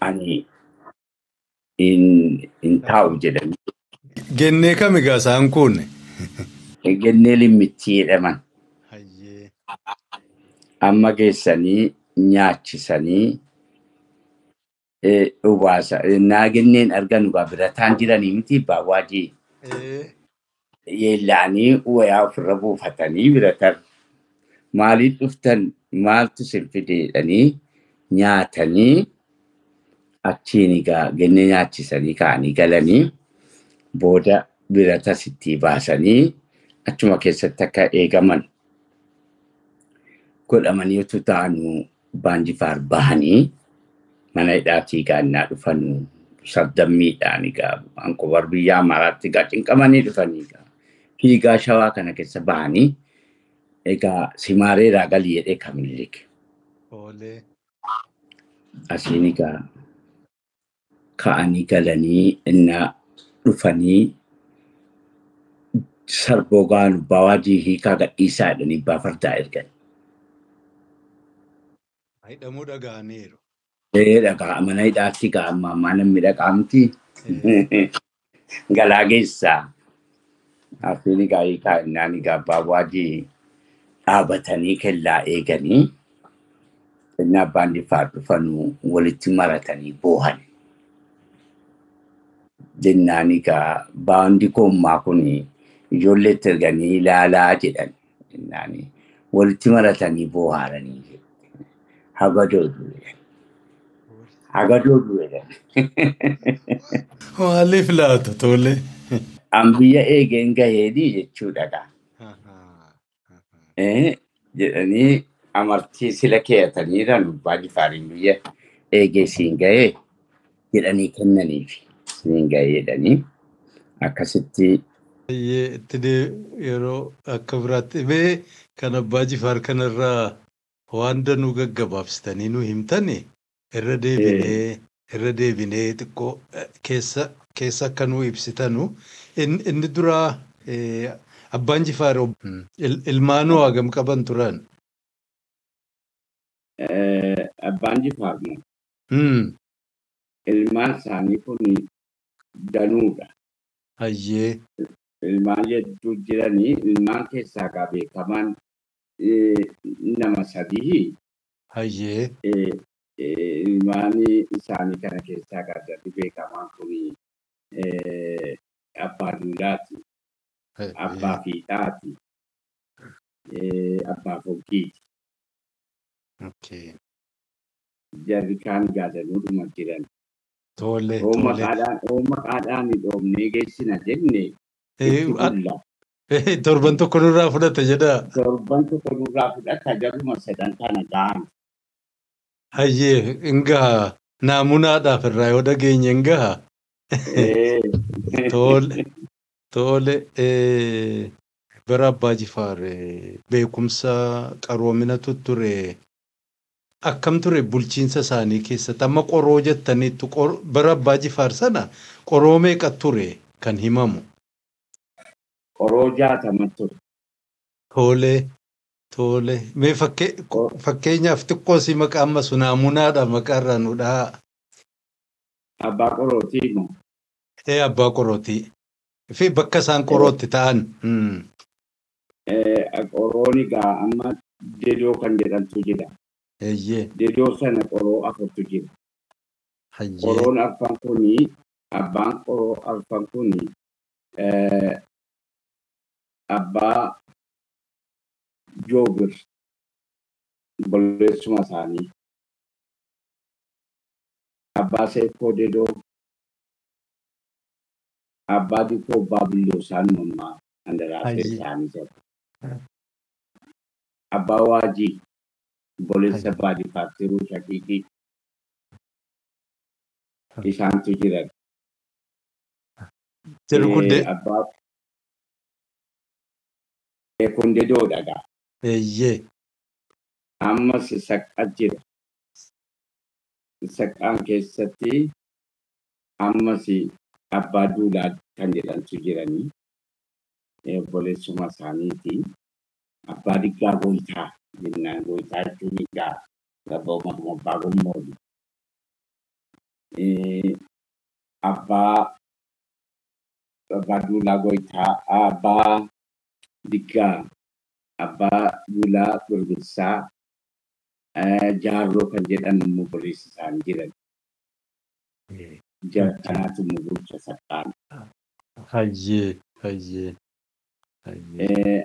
ani hin taa'u jedhanii. Gennee kam egaa isaan kun? Gennee limmittii jedhaman. Amma geessanii nyaachisanii dhubaasa. Naa genneen arganu gaa birataan jiranii miti Abbaa Waajii. Yeellaanii wayaa ofirra buufatanii biratan. Maaliif dhuftan maaltu isin fide jedhanii nyaatanii achiin egaa gennee nyaachisanii ka'anii galanii booda birata sitti baasanii achuma keessatti akka eegaman godhamanii utuu ta'anuu Abbaan Jifaar bahanii mana hidhaatii gaannaa dhufanuu sardammiidhaan egaa Ankobar biyya Amaaraatti egaa cinqamanii dhufanii egaa fiigaa shawaa kana keessa bahanii egaa simaareeraa galii jedhee Kamillik. Asiin egaa ka'anii galanii innaa dhufanii sarboo gaanu Abbaa Waajii hiikaa gadhiisaa jedhanii abbaa fardaa ergan. Hidhamuu dhaga'aniiru. Dhagaa mana hidhaatti gaa amma ammaa namni dhaqaa miti. Galaa geessaa. Asiin egaa hiikaa innaan egaa Abbaa Waajii dhaabatanii kellaa eeganii inni abbaan Jifaar dhufanuu walitti maratanii boohan. Jennaan egaa baandi koommaa kun ijoolleetti erganii ilaalaa jedhan. Jennaan Walitti maratanii booharanii hagadoo du'e. Hagadoo du'e. Maaliif laata tole? An biyya eegeen gaheedii jechuudha. Jedhanii amartii sila keeyatanii jiran Abbaa Jifaariin biyya eegee siin gahee jedhanii kennaniif siin gahee jedhanii akkasitti. Itti yeroo akka biraatti mee kan Abbaa Jifaar kanarraa waan danuu gaggabaabsitanii nu himtani irra deebinee xiqqoo keessa akka nu ibsitanu inni duraa Abbaan Jifaar ilmaanuu hagam qaban turan? Abbaan Jifaar ilmaan isaanii kun danuudha. Hayyee. Ilmaan hedduu jiranii ilmaan keessaa gaa beekamaan nama sadii. Hayyee. Ilmaan isaanii kana keessaa gaa jarri beekamaan kun Abbaa Duulaati. Abbaa Fiixaati. Abbaa Foggiiti. Jarri kaan gaadanuudhuma jiran. Tole. Maqaadhaan dhoofnee geessina jenne. Torban tokko nurraa fudhata jedhaa. Torban tokko nurraa fudhata jaruma sadan kana ga'an. Hayyee hin gaha naamunaadhaaf irraa yoo dhageenye hin gaha. Tole. Tole bara Abbaa Jifaar beekumsa qaroominatu ture. Akkam ture bulchiinsa isaanii keessatti amma qoroo jettaniittu bara Abbaa Jifaar sana qoroo meeqa ture kan himamu? Qoroo 60 ture. Tole tole mee fakkeenyaaf xiqqoo si maqaa amma sun naamunaadha maqaarraa nu dhahaa. Abbaa qorootii moo? Abbaa qorootii. Fi bakka isaan qorootti ta'an. Qoroon egaa amma dedoo kan jedhamtu jira. Dedoo sana qoroo afurtu jira. Qoroon arfan kuni abbaan qoroo arfan kuni abbaa Joobir obboleessuma isaanii. Abbaa Seekkoo Dedoo. Abbaa Dikoo Abbaa Bulloo isaan mammaa handaraasee isaanii jedhu. Abbaa Waajii obboleessa Abbaa Jifaar Tiruu Shaqiiqii isaantu jiran. Jedhu kun Abbaa kun dedoodha gaa. Eeyyee. Ammas saqqaa jira. Saqqaan keessatti ammas Abbaa Duulaa kan jedhamtu jiranii obboleessuma isaaniiti. Abbaa Diggaa Goyitaa jennaan Goyitaa jechuun egaa abbaa gommooli. Abbaa Duulaa Goyitaa, Abbaa Diggaa, Abbaa Duulaa Birbirsaa, Jaarroo kan jedhan immoo obboleessa isaanii jiran. Jara kanaatu immoo bulcha saqqaan. Hayyee hayyee.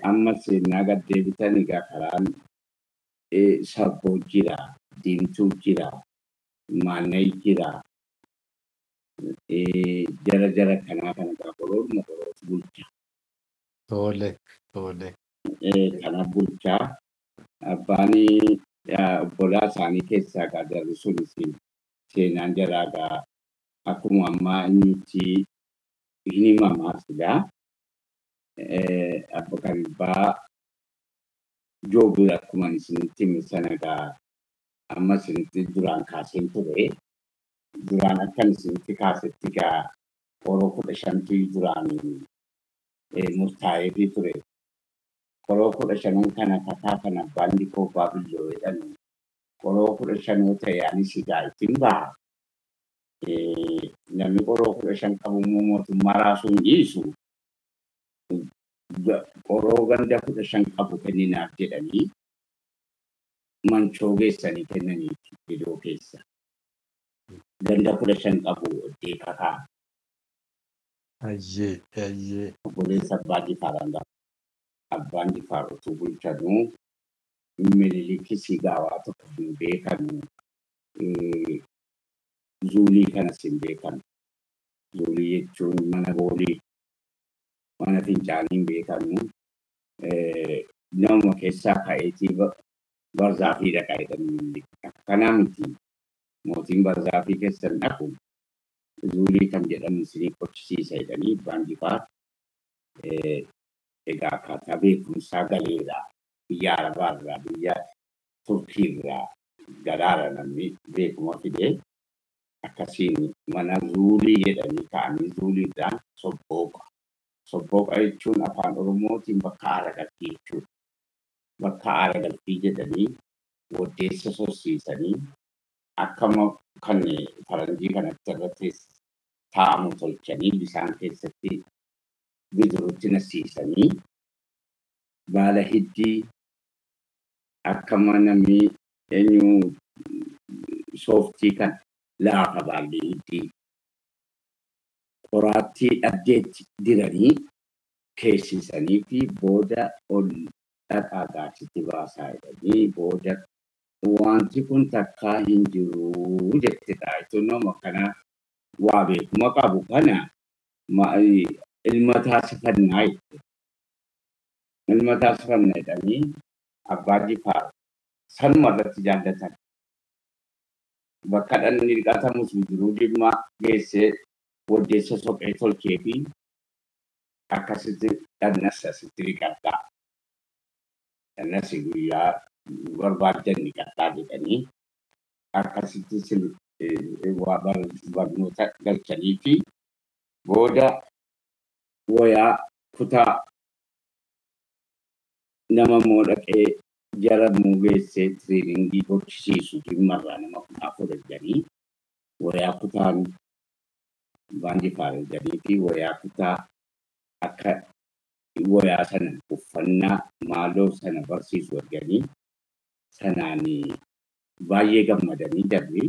Amma seenaa gad deebitan egaa karaan sabboo jira, diimtuu jira, maannay jira. Jara kanaa kana egaa qoroodhuma qorootu bulcha. Tole tole. Kana bulchaa abbaan obbolaa isaanii keessaa egaa jarri sunis seenaan jaraa egaa akkuma ammaa inni hin himamaa silaa. Abba kan abbaa Joobir akkuma isinitti hime sana egaa amma isinitti duraan kaaseen ture. Duraan akkan isinitti kaasetti egaa qoroo 15tu duraan murtaa'eefii ture. Qoroo 15 kana kakaa kan abbaan Dikoo Abbaa Billoo jedhan qoroo 15 ta'e anis egaa ittiin baha. Namni qoroo 15 qabu immoo mootummaa raasuu hin dhiisu. Qoroo ganda 15 qabu kenninaaf jedhanii manchoo geessanii kennaniif dedoo keessa. Ganda 15 qabu oddee kakaa. Hayyee hayyee. Obboleessa Abbaa Jifaar hanga Abbaan Jifaar utuu bulchanuu Minilikis gaawaa tokko hin beekanu. Zuulii kanas hin beekanu. Zuulii jechuun mana boolii, mana fincaanii hin beekanu. Nama keessaa ka'eetii barzaafii dhaqa jedhanii akkanaa miti. Mootiin barzaafii keessa hin dhaqu. Zuulii kan jedhamu isinii qochisiisa jedhanii abbaan jifaar egaa akkaataa beekumsaa galeera. Biyya Arabaarraa, biyya Turkiirraa galaara namni beekuma fidee akkasiin mana zuulii jedhanii ka'anii zuuliidhaan sobbooqa. Sobbooqa jechuun afaan Oromootiin bakka aara galfii jechuudha. Bakka aara galfii jedhanii waddeessa sossiisanii akkama kan faranjii kanatti irratti taa'amu tolchanii bishaan keessatti bidiruutti nasiisanii baala hiddii akkama namni eenyu sooftii kan laafa baalli hiddii qoraattii dhabdeetti diranii keessisanii fi booda ol dhaqaa gaasitti baasaa jedhanii booda wanti kun takkaa hin jiru jette xaayituun nama kana waa beekuma qabu kana ilma taasifannaa jette. Ilma taasifannaa jedhanii abbaa jifaar sanuma irratti jaallatan. Bakka dhalli dhiqatamus bidiruu dhimma geessee waddeessa soqee tolchee fi akkasitti dhannas asitti dhiqadhaa. Dhannas guyyaa barbaaddan dhiqadhaa jedhanii akkasitti barnoota galchanii fi booda wayaa kutaa nama immoo dhaqee jara immoo geessee tiriiningii gochisiisu dhimmarraa nama 14 erganii wayaa kutaan abbaan jifaar erganii fi wayaa kutaa akka wayaa sana uffannaa maaloo sana barsiisu erganii sanaan baay'ee gammadanii jarri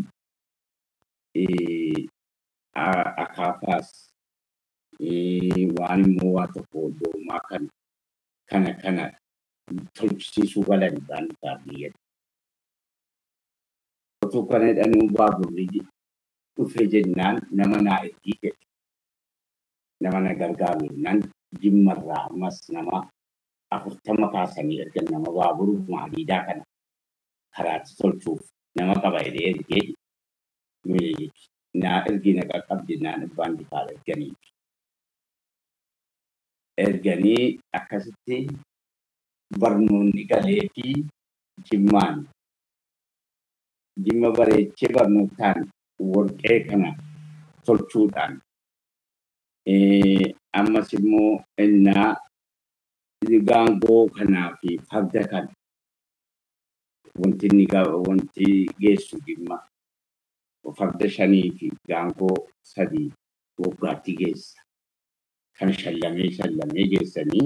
akaafaas waan immoo waa tokko doomaa kana kana tolchisiisuu galan abbaan jifaar biyyatti. Otoo kana jedhanuu baaburri dhufe jennaan nama naa ergii jedhe. Nama na gargaaru jennaan jimmarraa ammas nama 40 kaasanii ergan nama baaburu maaliidaa kana karaatti tolchuuf nama qaba jedhee ergee Minilik naa ergi na qaqqabdi naan abbaan jifaar erganii. Erganii akkasitti barnoonni galee fi jimmaan jimma bareechee barnootaan warqee kana tolchuudhaan ammas immoo innaa gaangoo kanaa fi farda kana wanti inni wanti geessu jimma farda 5 fi gaangoo 3 waggaatti geessa. Kan shallamee shallamee geessanii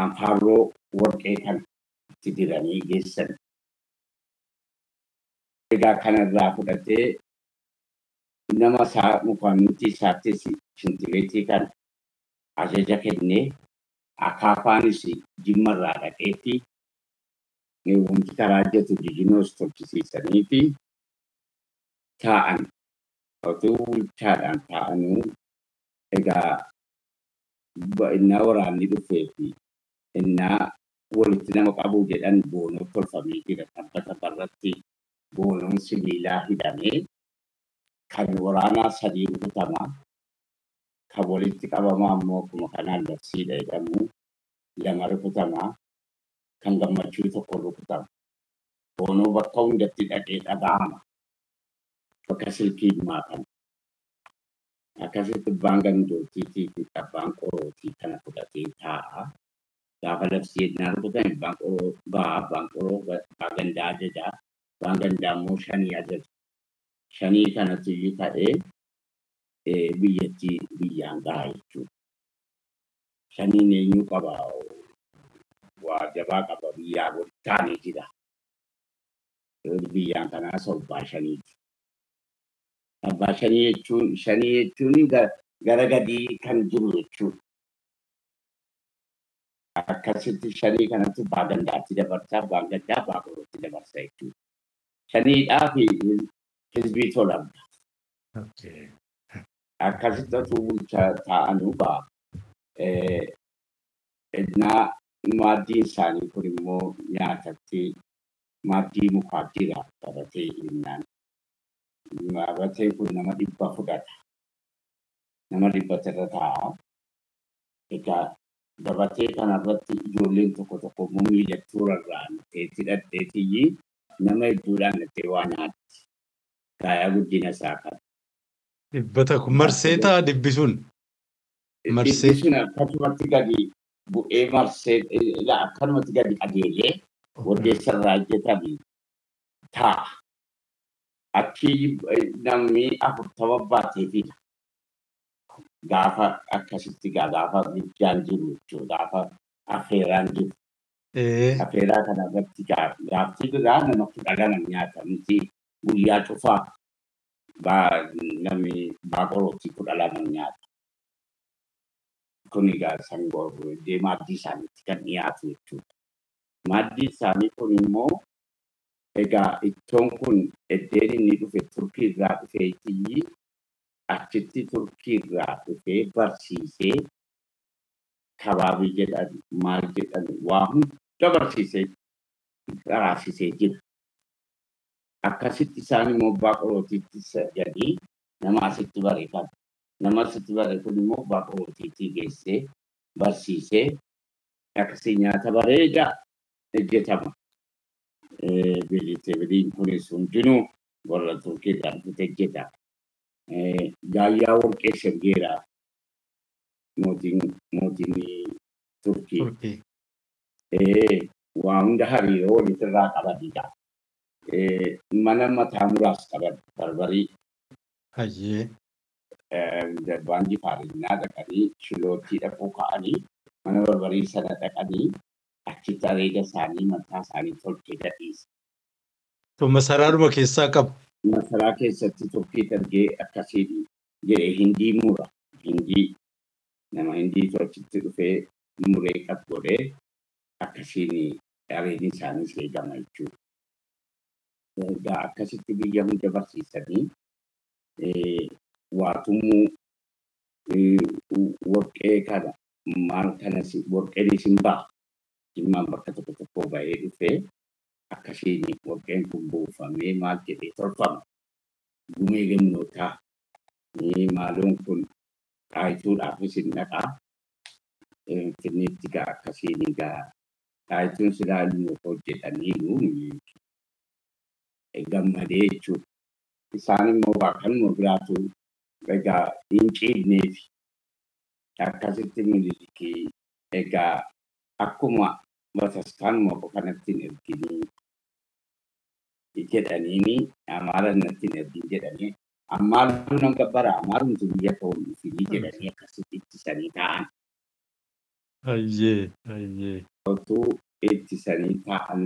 anfaarroo warqee kana itti diranii geessan. Egaa kanarraa fudhatee nama isaa mukaannitti isaattis shintibeetii kana ajaja kennee akaafaanis jimmarraa dhaqeetti wanti karaa hojjetu jijinoos tolchisiisanii fi taa'an otuu bulchaadhaan taa'anuu egaa innaa waraanni dhufee fi innaa walitti nama qabuu jedhan boonoo tolfamee jira tabbata barratti boonoon sibiilaa hidhamee kan waraanaa 3 rukutamaa kan walitti qabamaa immoo akkuma kanaan labsiidha jedhamu 2 rukutamaa kan gammachuu 1 rukutama. Boonoo bakka hundatti dhaqee dhaga'ama. Bakka silkii himaa kana. Akkasitti abbaan gandootiitii fi abbaan qorootii kana fudhatee taa'a. Gaafa labsii yennaa rukutan abbaan qoroo ba'a, abbaan qoroo abbaa gandaa ajaja, abbaan gandaa immoo 5 ajaja. 5 kanatu iyyuu ta'ee biyyattii biyyaan gaha jechuudha. 5 eenyu qaba? Waa jabaa qaba biyyaa taanee jira. Biyyaan kanaas abbaa 5ti. Abbaa 5 jechuun 5 jechuun gara gadii kan jiru jechuudha. Akkasitti shanii kanatti abbaa gandaatti dabarsa, abbaan gandaa abbaa qorootti dabarsa jechuudha. Shaniidhaa fi hizbii tola. Akkasitti otuu bulchaa taa'anuu ba'a. Innaa maaddiin isaanii kun immoo nyaatatti maaddii mukaa jira qabatee innaan. Gabateen kun nama 100 fudhata. Nama 100 irra taa'a. Egaa gabatee kanarratti ijoolleen tokko tokko immoo miidhagtuu rarra'an teetti dhadheetiyyi nama hedduudhaan dhattee waa nyaatti. Gaayaa guddina isaa qaba. 100 marsee ta'a dibbi sun. Marsee. Dibbi sun akkasumatti gadi bu'ee marsee akkanumatti gadi qajeelee waddeessa irraa hojjetame taa'a. Achi namni 40 baatee fida. Gaafa akkasitti gaafa mijjaan jiru jechuudha. Gaafa affeeraan jiru. Affeeraa kana irratti gaaftii biraa nama 12 nyaata miti guyyaa cufaa namni baaqorootti 12 nyaata. Kun egaa sangoo maaddii isaaniitti kan dhiyaatu jechuudha. Maaddii isaanii kun immoo egaa ittoon kun eddeen inni dhufe Turkii irraa dhufeetii achitti Turkii irraa dhufee barsiisee kabaabii jedhan maal jedhan waa hunda barsiisee qaraasisee jira. Akkasitti isaan immoo baaqorootiitti jedhanii nama asitti bare kana. Nama asitti bare kun immoo baaqorootiitti geessee barsiisee akkasii nyaata bareedaa hojjetama. Veejiteebiliin kunis hundinuu warra Turkii irraa dhufee hojjeta. Gaayyaa warqee sirgeera mootiin Turkii. Waa hunda hariiroo walitirraa qabanidha. Mana mataa muraas qaban barbarii. Baandii faarinnaa dhaqanii shilootii dhaquu ka'anii mana barbarii sana dhaqanii achitti areeda isaanii mataa isaanii tolchee gadhiisa. Masaraadhuma keessaa qabu. Masaraa keessatti Turkii argee akkasiin jedhee hindii mura. Hindii nama hindiitu achitti dhufee muree qab godhee akkasiin areedni isaaniis eegama jechuudha. Egaa akkasitti biyya hunda barsiisanii waatumuu warqee kana maal kanas warqeen isin ba'a. Jimmaan bakka tokko tokko ba'ee dhufee akkasiin warqeen kun buufamee maal jedhee tolfama. Gumee gannootaa maaloon kun xaayituudhaafis hin dhaqaa. Finfinneetti gaa akkasiin gaa xaayituun silaa ilmoo hojjetaniiru gammadee jechuudha. Isaan immoo kanuma biraatu egaa hin ciifneefi. Akkasitti Minilikii egaa akkuma bataskaanuma qofa natti hin erginii jedhaniini Amaara natti hin ergin jedhanii ammaaluu nan gabbara amaarumtu biyya koo hin dhufinii jedhanii akkasitti ittisanii taa'an. Otuu ittisanii taa'an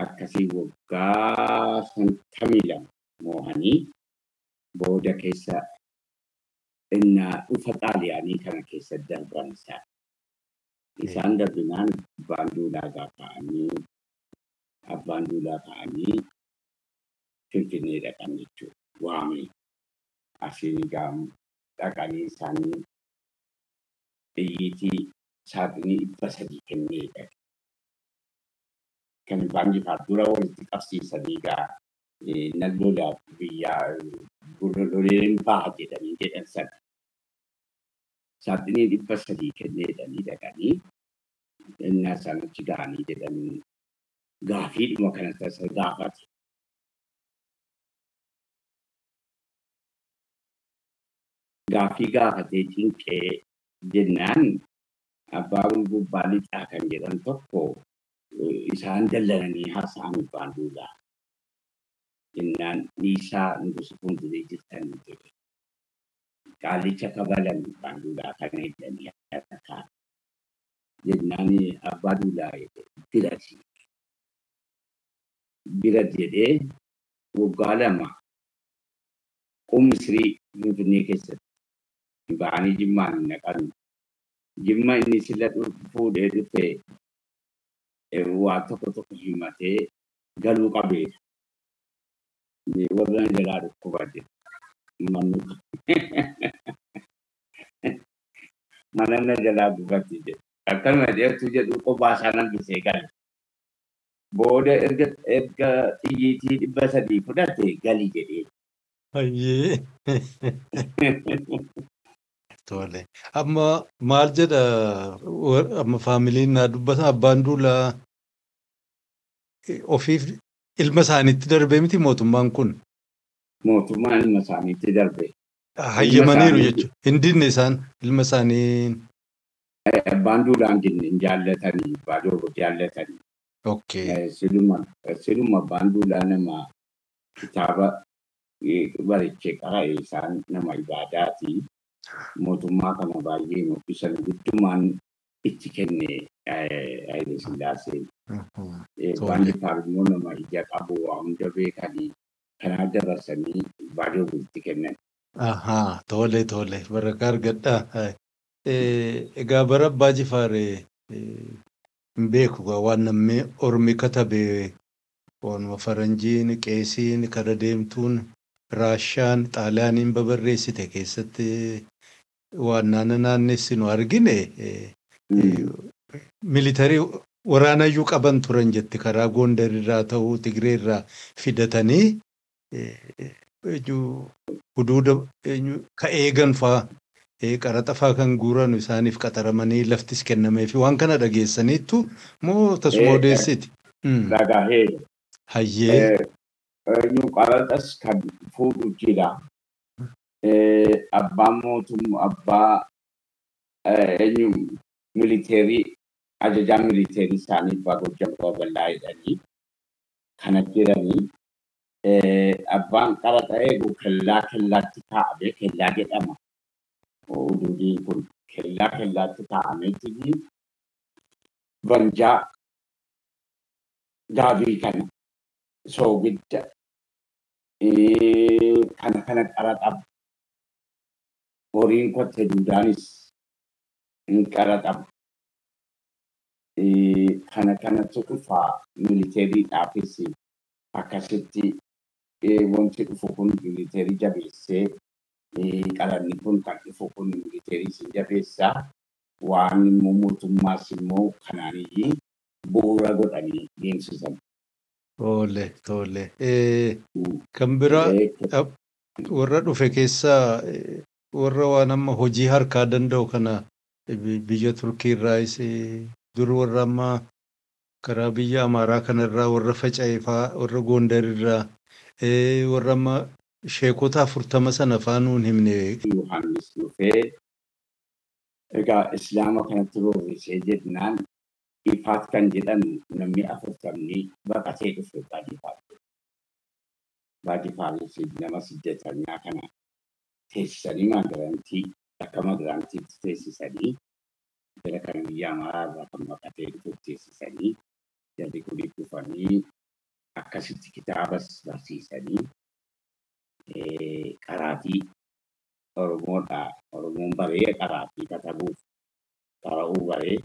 akkasii waggaa 52 moo'anii booda keessa innaa dhufa Xaaliyaanii kana keessa darban isaan. Isaan darbinaan abbaan duulaa ka'anii Finfinnee dhaqan jechuudha. Waamee asiin egaa dhaqanii isaanii xiyyiitii saaxinii 300 kennee dhaqe. Kan abbaan Jifaar dura walitti qabsiisanii egaa nan lola biyyaa loleen ba'a jedhanii jedhan sana. Saaxinii 300 kennee dhaqanii innaa isaan achi ga'anii jedhanii gaafiidhuma kana tasa gaafate. Gaafii gaafatee cinqee jennaan abbaan gubbaa lixaa kan jedhan tokko isaan dallananii haasa'an abbaan duulaa. Jennaan dhiisaa nugusa fuulduree jirtan jedhe. Qaalicha kabalan abbaan duulaa kana jedhanii harka. Jennaan abbaa duulaa birati. Bira jedhee waggaa 2 Qummisrii Finfinnee keessatti ba'anii Jimmaan naqan Jimma inni sila fuudhee dhufe waa tokko tokko himatee galuu qabeera. Warra jalaa dhukkuba jedhu. Mana na jalaa gubatti jedhu. Akkanuma jedhetu jedhu kophaa isaa hambisee gale. Booda erga xiyyiitii 300 fudhate gali jedhee. Hayyee. Tole. Amma maal jedha amma faamiliin naa dubbatan abbaan duulaa ofiif ilma isaaniitti darbee miti mootummaan kun. Mootummaan ilma isaaniitti darbe. Hayyamaniiru jechuudha. Hin dinne isaan ilma isaanii. Abbaan duulaa hin dinne hin jaallatanii baaduu jaallatanii. Okay. Siluma abbaan duulaa nama kitaaba barichee qara'e isaan nama ibaadaati. Mootummaa kana baay'ee mul'isan guddumaan itti kenne Haile Sillaaseen. Abbaan Jifaar immoo nama ija qabu waa hunda beekanii kanaaf dabarsanii baaduu itti kennan. Ahaa, tole tole barakaa argadhaa. Egaa bara Abbaa Jifaar hin beeku waan namni ormi katabe waanuma faranjiin qeesiin kara deemtuun Raashaan Xaaliyaaniin babarreessite keessatti waan naanna naannessinu argine militarii waraanayyuu qaban turan jetti karaa Gondar irraa ta'uu Tigree irraa fidatanii huduuda ka eegan fa'aa qaraxa fa'aa kan guuran isaaniif qaxaramanii laftis kennamee fi waan kana dhageessaniittu moo tasuma odeessiti. Dhagahee. Hayyee. Qaraxas kan fuudhu jira. Abbaan mootummaa abbaa militeerii ajajaa militeerii isaanii abbaa Gojjam Babal'aa jedhanii kana jiranii abbaan qaraxa eegu kellaa kellaatti kaa'ame kellaa jedhama. Oduudhiin kun kellaa kellaatti kaa'ameeti banjaa gaabii kana soogidda kana kana qaraxama. Horiin kotte duudaanis hin qaraxama. Kana kanatu dhufaa militeeriidhaafis akkasitti wanti dhufu kun militeerii jabeessee qaranni kun kan dhufu kun militeerii sin jabeessaa waan immoo mootummaas immoo kanaaniyyii bu'uura godhanii deemsisan. Tole tole. Kan biraa warra dhufe keessaa warra waan amma hojii harkaa danda'u kana biyya Turkii irraayis dur warra amma karaa biyya Amaaraa kanarraa warra faca'e fa'aa warra Gondar irraa warra amma sheekota 40 sana fa'aa nuun himne. Yohaannis dhufee egaa Islaama kanatti roorrisee jennaan Ifaat kan jedhan namni 40 baqatee dhufe Baadifaar. Baadifaaris nama siddeetanyaa kana teessisanii magarantii akka magarantiitti teessisanii jara kana biyya Amaaraa irraa kan baqatee dhufe teessisanii jarri kun dhufanii akkasitti kitaabas barsiisanii qaraatii Oromoodhaa Oromoon baree qaraatii katabuuf qara'uu baree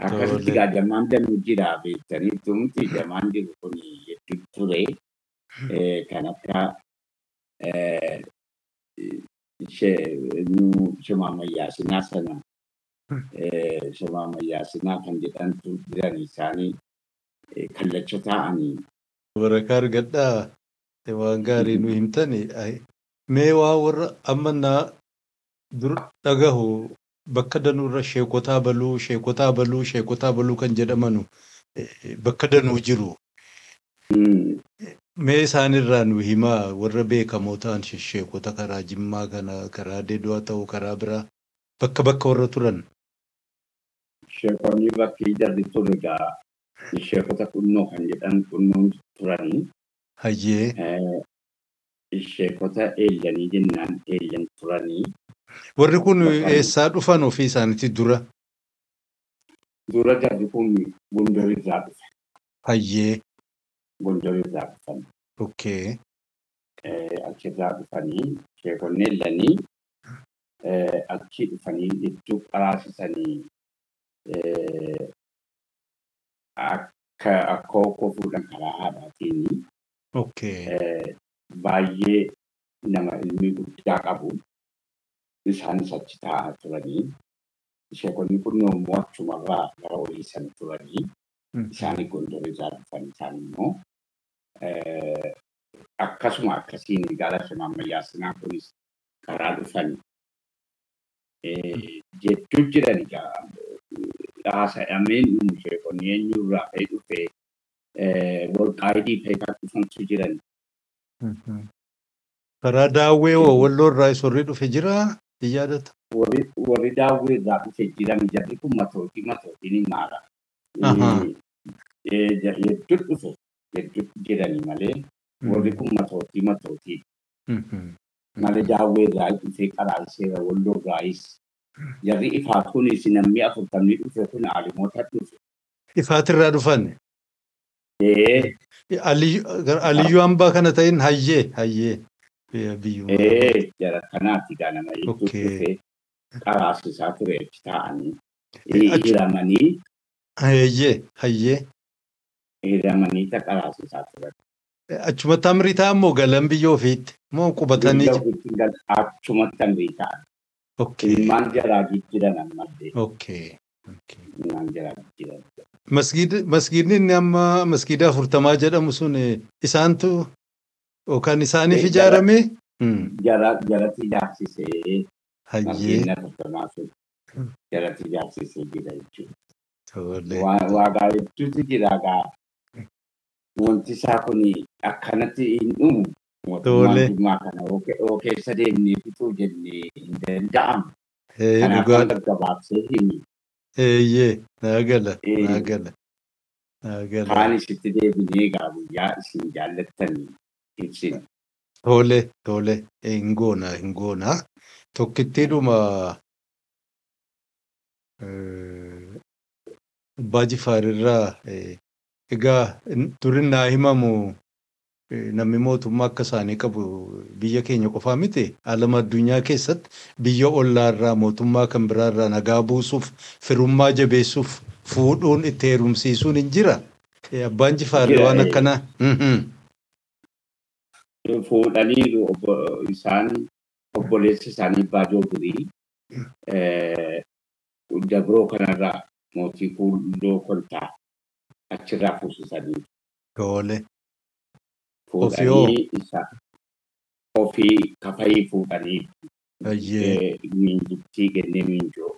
akkasitti gaa jamaan danuu jira beektanii tumti jamaan jiru kun hedduu ture kan akka Shimaammayyaa sana Shimaammayyaa kan jedhantu jiran isaanii kallacha ta'anii. Barakaa argadhaa waan gaarii nu himtani. Mee waa warra amma naa dur dhagahu bakka danuurra sheekotaa baluu sheekotaa baluu sheekotaa baluu kan jedhamanu bakka danuu jiru. Mee isaanirraa nu himaa warra beekamoo ta'an sheekota karaa Jimmaa kana karaa Deedu'aa ta'uu karaa biraa bakka bakka warra turan. Sheekonni bakki jarri ture egaa sheekota qunnoo kan jedhan qunnoon turanii. Hayyee. Sheekota eelanii jennaan eelan turanii. Warri kun eessaa dhufan ofii isaaniitti dura? Dura jarri kun Gondar irraa dhufe. Hayyee. Gondar irraa dhufan. Okay. Achirraa dhufanii sheekonni eelanii Achi dhufanii hedduu qaraasisanii akka akkoo fuudhan karaa haadhaatiin. Baay'ee nama ilmi guddaa qabu. Isaanis achi taa'aa turanii. Sheekonni kun immoo achumarraa gara olii sana turanii. Isaan Gondor irraa dhufan isaan immoo akkasuma akkasiin gara ammayyaa kunis karaa dhufan jechuu jiran egaa haasa'ameen dhumu sheekonni eenyurraa ka'ee dhufee walqaayidii ka'ee kan dhufantu jiran. Karaa daawwee walloo irraa sorrii dhufe jiraa yaadata? Warri daawwee irraa dhufe jiran jarri kun matootiin hin maara. Hedduu dhufe hedduu jirani malee warri kun matootii. Malee daawwee irraa dhufee qaraaseera walloo irraayis. Jarri ifaat kunis namni 40 dhufe kun aalimoota dhufe. Ifaatirraa dhufan? Aliyyuu hambaa kana ta'in hayyee biyyuma. Jara kanaati gaa nama hedduu dhufee qaraasisaa ture achi taa'anii hiramanii. Hayyee. Hiramanii qaraasisaa turan. Achumatti amrii ta'an moo galan biyya ofiitti moo qubatanii? Achumatti amrii ta'an. Ilmaan jaraa jijjiiran ammallee. Ilmaan jaraa jijjiiran. Masgiidni inni amma masgiida 40 jedhamu sun isaantu yookaan isaaniif ijaarame? Jaratti ijaarsisee. Masgiidni 40 sun jaratti ijaarsisee jira jechuudha. Waagaa hedduutu jira gaa. Wanti isaa kun akkanatti hin dhumu. Mootummaan Jimmaa kana oo keessa deemnee fixuu jennee hin danda'amu. Kanaaf gaggabaabsee himi. Naa gala. Kaan isitti deebinee egaa guyyaa isin jaallattanii ibsina. Tole hin goona. Tokkittiidhuma Abbaa Jifaarirraa egaa durin naa himamu namni mootummaa akka isaanii qabu biyya keenya qofaa miti alama addunyaa keessatti biyya ollaarraa mootummaa kan biraarraa nagaa buusuuf firummaa jabeessuuf fuudhuun itti heerumsiisuun hin jira. Abbaan Jifaar waan akkanaa. Fuudhaniiru isaan obboleessa isaanii Abbaa Joobbirii Dabroo kanarraa mootii Kuulloo Koltaa achirraa fuusisanii. Tole. Fuudhanii isa ofii kafayii fuudhanii. Miinjittii kennee miinjoo.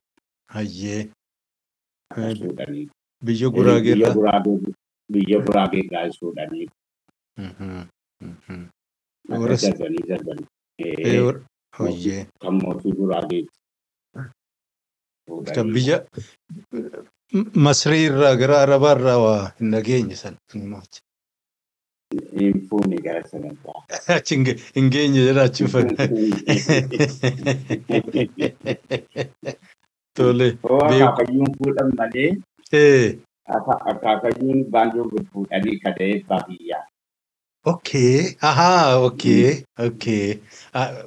Fuudhanii. Biyya Guraageerraa. Biyya Guraageerraa fuudhanii. Darbanii. Kan mootii Guraageeti. Kan biyya Masrii irraa gara Arabaa irraa waa hin dhageenye sana. Hin fuune gara sanarraa. Achi hin geenye jedha achi uffanne. Tole. Akaakayyuun fuudhan malee. Akaakayyuun baanjoo fuudhanii kadhee baadiyyaa. Okay. Ahaa, okay.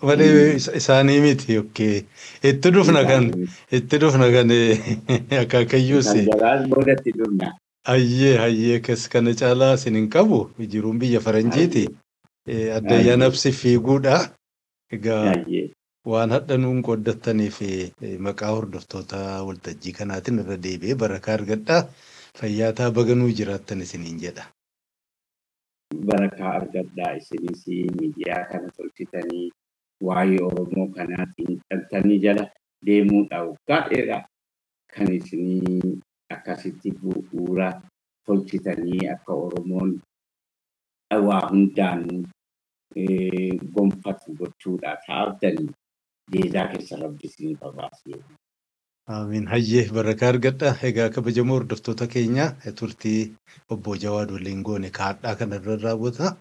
Malee isaanii miti, okay. Itti dhufna kan akaakayyuus. Jaraas boodatti dhufna. Hayyee kana caalaa isin hin qabu jiruun biyya faranjiiti. Addayyaa nafsi fiiguudha. Egaa waan hadha nuun qooddattaniif maqaa hordoftoota waltajjii kanaatiin irra deebi'ee barakaa argadhaa. Fayyaataa baganuu jiraattan isiniin jedha. Barakaa argadhaa isinis miidiyaa kana tolchitanii waa'ee Oromoo kanaatiin dhaltanii jala deemuudha waggaa dheeraa kan isinii akkasitti bu'uura tolchitanii akka Oromoon waa hundaanuu gonfatu gochuudha taa'aftanii deezaa keessa rabbi isinii babaasee. Amiin. Hayyee barakaa argadha. Egaa kabajamoo hordoftoota keenya turtii obbo Jawaad waliin goone kaadhaa kanarra raawwata.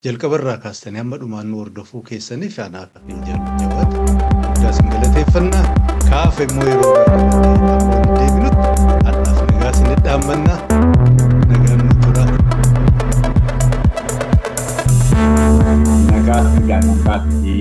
Jalqabarraa kaastanii hamma dhumaan nu hordofuu keessaniif anaaf hin jedhu Jawaad. Guddaa isin galateeffanna. Kaaf immoo yeroo deebinutti hadhaaf nagaa isin dhaammanna. Nagaan nu tura. Nagaa nagaatti.